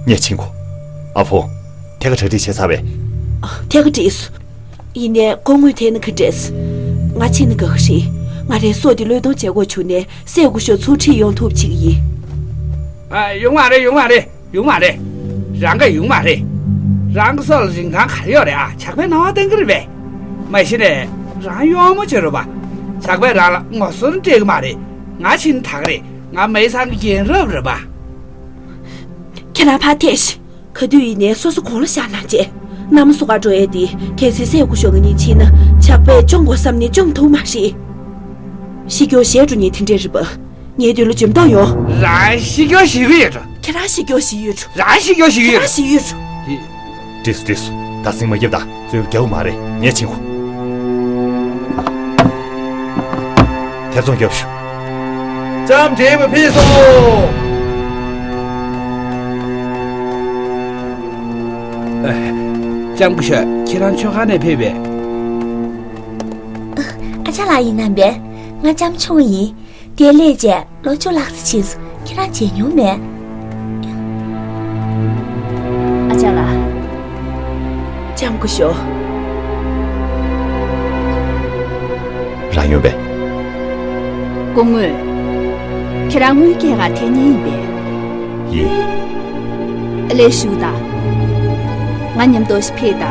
ངས་ཕྱིན་གོ། ཨ་ཕོ། ཐད་ཀར་གྲ་སྒྲིག་བྱས་ཚར་བས། ཨ། ཐད་ཀར་བྲིས་སོང་། ཡིན་ནའི་སྐུ་ངོ་དེ་ནི་ག་འདྲས། ང་ཕྱིན་ན་དགའ་གི་རེད། ང་རའི་སྲོག་འདི་བློས་གཏོང་བྱེད་དགོས་བྱུང་ནས་སྲས་སྐུ་ཞབས་ཚུར་ཁྲིད་ཡོང་ཐུབ་བྱེད་ཀྱི་ཡིན། ཨ། ཡོང་མ་རེད། ཡོང་མ་རེད། ཡོང་མ་རེད། རང་ག་ཡོང་མ་རེད། རང་གི་སྲོག་ལ་རིན་ཐང་ག་རེ་ཡོད་རེད་ཨ། ཇག་པས་སྣང་བ་བསྟན་གི་རེད་པས། མ་གཞི་ནས་རང་གཡོག་མོ་བྱེད་རོགས་པ། ཇག་པས་རང་ལ་ངོ་སོར་སྤྲད་གི་མ་རེད། ང་ཕྱིན་ན་ད་ག་རེད། ང་མི་ཚང་གི་རྒན་རབས་རེད་པ། ཁྱེད་རང་ཕར་ཐད་ཤིག། ག་དུས་ཡིན་ནའི་སོ་སོ་དགུང་ལོ་བཞག་གནང་བྱས། མནའ་མ་བཟོ་གར་འགྲོ་ཡས་འདི་གལ་སྲིད་སྲས་སྐུ་ཞབས་ང་གཉིས་ཕྱིན་ན་ཇག་པས་བཅོམ་དགོས་བསམ་ནས་བཅོམ་ཐུབ་མ་རེད། ཤི་སྐྱོ་ཞེ་འགྲོ་ཉེན་དེ་འདྲས་རེད་པ། ངའི་མདུན་ལ་འཇོན་ཐང་ཡོང་། རང་ཤི་སྐྱོ་ཞེ་གི་ཡོད་འགྲོ། ཁྱེད་རང་ཤི་སྐྱོ་ཞེ་ཡོད་འགྲོ། རང་ཤི་སྐྱོ་ཞེ་གི་ཡོད་འགྲོ། ཁྱེད་རང་ཤི་སྐྱོ་ཞེ་ཡོད་འགྲོ། དེ། འགྲིགས་སོ། འགྲིགས་སོ། ད་སེམས་མ་བརྒྱབ་ད། རྩོད་རྒྱག་གི་མ་རེད། ངས་ཕྱིན་གོ། ཐེ་ཚོམ་རྒྱབ་ཤོག། ལྕམ་དྲིན་པ་ཕེབས་སོང་། ཨ། ལྕམ་སྐུ་ཞབས། ཁྱེད་རང་མཆོད་ཁང་ནས་ཕེབས་པས། ཨ་ཅག་ལགས་ཡིན་ནམ་པས། ང་ལྕམ་ཆུང་ཡིན། འདིར་སླེབས་བྱས་ལོ་བཅུ་ལྷག་ཙམ་ཕྱིན་སོང་། ཁྱེད་རང་མཇལ་མྱོང་མེད། ཨ་ཅག་ལགས། ལྕམ་སྐུ་ཞབས། རང་ཡོང་པས། སྐུ་ངོ། ཁྱེད་རང་དངུལ་སྐྱེལ་ག་ཐད་མཁན་ཡིན་པས། ཡིན། ལས་ཞུགས་དང་། ང་མཉམ་དུ་ཕེབས་དང་།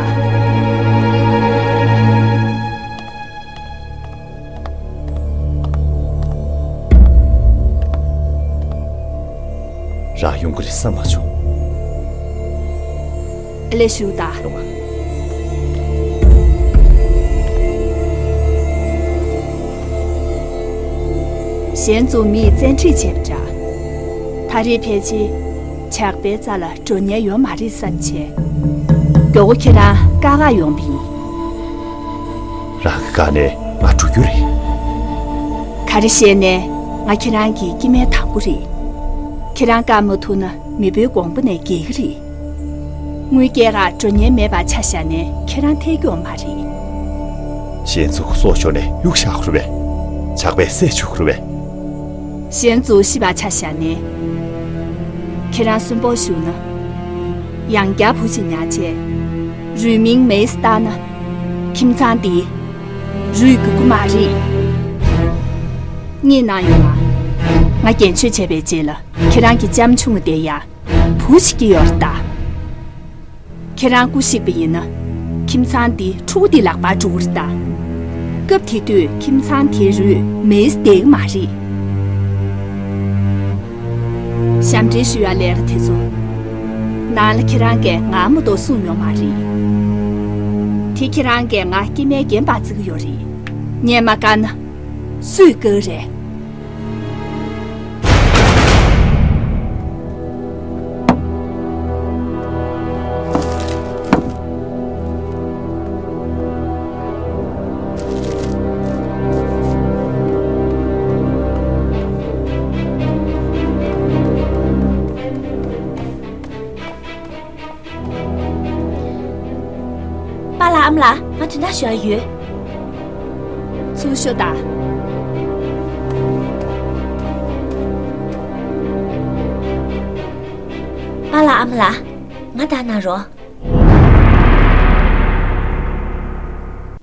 རང་ཡོང་གི་རེད་བསམ་མ་བྱུང་། ལས་ཞུགས་དང་། ཡོང་ང་། གཞན་ཚོ་མིས་བཙན་ཁྲིད་བྱས་པ་འདྲ། ད་རེས་ཕལ་ཆེར་ཇག་པའི་རྩ་ལ་འགྲོ་ཉེན་ཡོད་མ་རེད་བསམ་བྱས། མགྱོགས་པོ་ཁྱེད་རང་བཀག་ག་ཡོང་བ་ཡིན། རང་གི་བཀག་ནས་ང་འགྲོ་རྒྱུ་རེད། ག་རེ་བཤད་ནའི་ང་ཁྱེད་རང་གི་སྐྱེ་དམན་དང་པོ་རེད། ཁྱེད་རང་བཀག་མ་ཐུབ་ན་མེས་པོའི་དགོངས་པ་ནས་འགལ་གྱི་རེད། དངུལ་སྐྱེལ་ག་འགྲོ་ཉེན་མེད་པ་ཆ་བཞག་ནའི་ཁྱེད་རང་ཐད་ཀྱི་ཡོད་མ་རེད། གཞན་ཚོ་སྲོག་ཤོར་ནས་གཡུག་བཞག་དགོས་རེད་པས། ཇག་པས་བསད་བཅུག་དགོས་རེད་པས། གཞན་ཚོ་ཤི་བ་ཆ་བཞག་ནའི། ཁྱེད་རང་གསོན་པོ་བཞུགས་ན། ཡང་བསྐྱར་བུ་ཞིག་ཉར་བྱས། རུས་མིང་མེས་བཏགས་ན། ཁྱིམ་ཚང་འདི་རུས་རྒྱུད་ཀྱི་མ་རེད། གཉིད་ནང་ཡོང་ང་། ང་རྒན་ཆོས་བྱས་པའི་རྗེས་ལ་ཁྱེད་རང་གི་ལྕམ་ཆུང་དེ་ཡ་བུ་ཞིག་སྐྱེས་ཡོད་རེད་ད། ཁྱེད་རང་སྐུ་གཤེགས་པ་ཡིན་ན། ཁྱིམ་ཚང་འདི་ཕྲུ་གུ་འདི་ལག་པར་འགྲོ་གི་རེད་ད། སྐབས་དེ་དུས་ཁྱིམ་ཚང་དེའི་རུས་མེས་བསྡད་ཀྱི་མ་རེད། ཞབས་འདྲེན་ཞུ་ཡ་ལས་ཀ་དེ་ཚོ། ནང་ལ་ཁྱེད་རང་གིས་ང་མ་གཏོགས་གསུངས་ཡོད་མ་རེད། དེ་ཁྱེད་རང་གིས་ང་སྐྱེ་དམན་རྒན་པ་བརྩི་གི་ཡོད་རེད། ངས་མ་བཀག་ན་སུས་བཀག་གི་རེད། པཱ་ལགས་ཨ་མ་ལགས། ང་དོན་དག་ཞུ་ཡ་ཡོད། ཚུར་ཤོག་དང་། པཱ་ལགས་ཨ་མ་ལགས། ང་ལྟ་གནང་རོགས།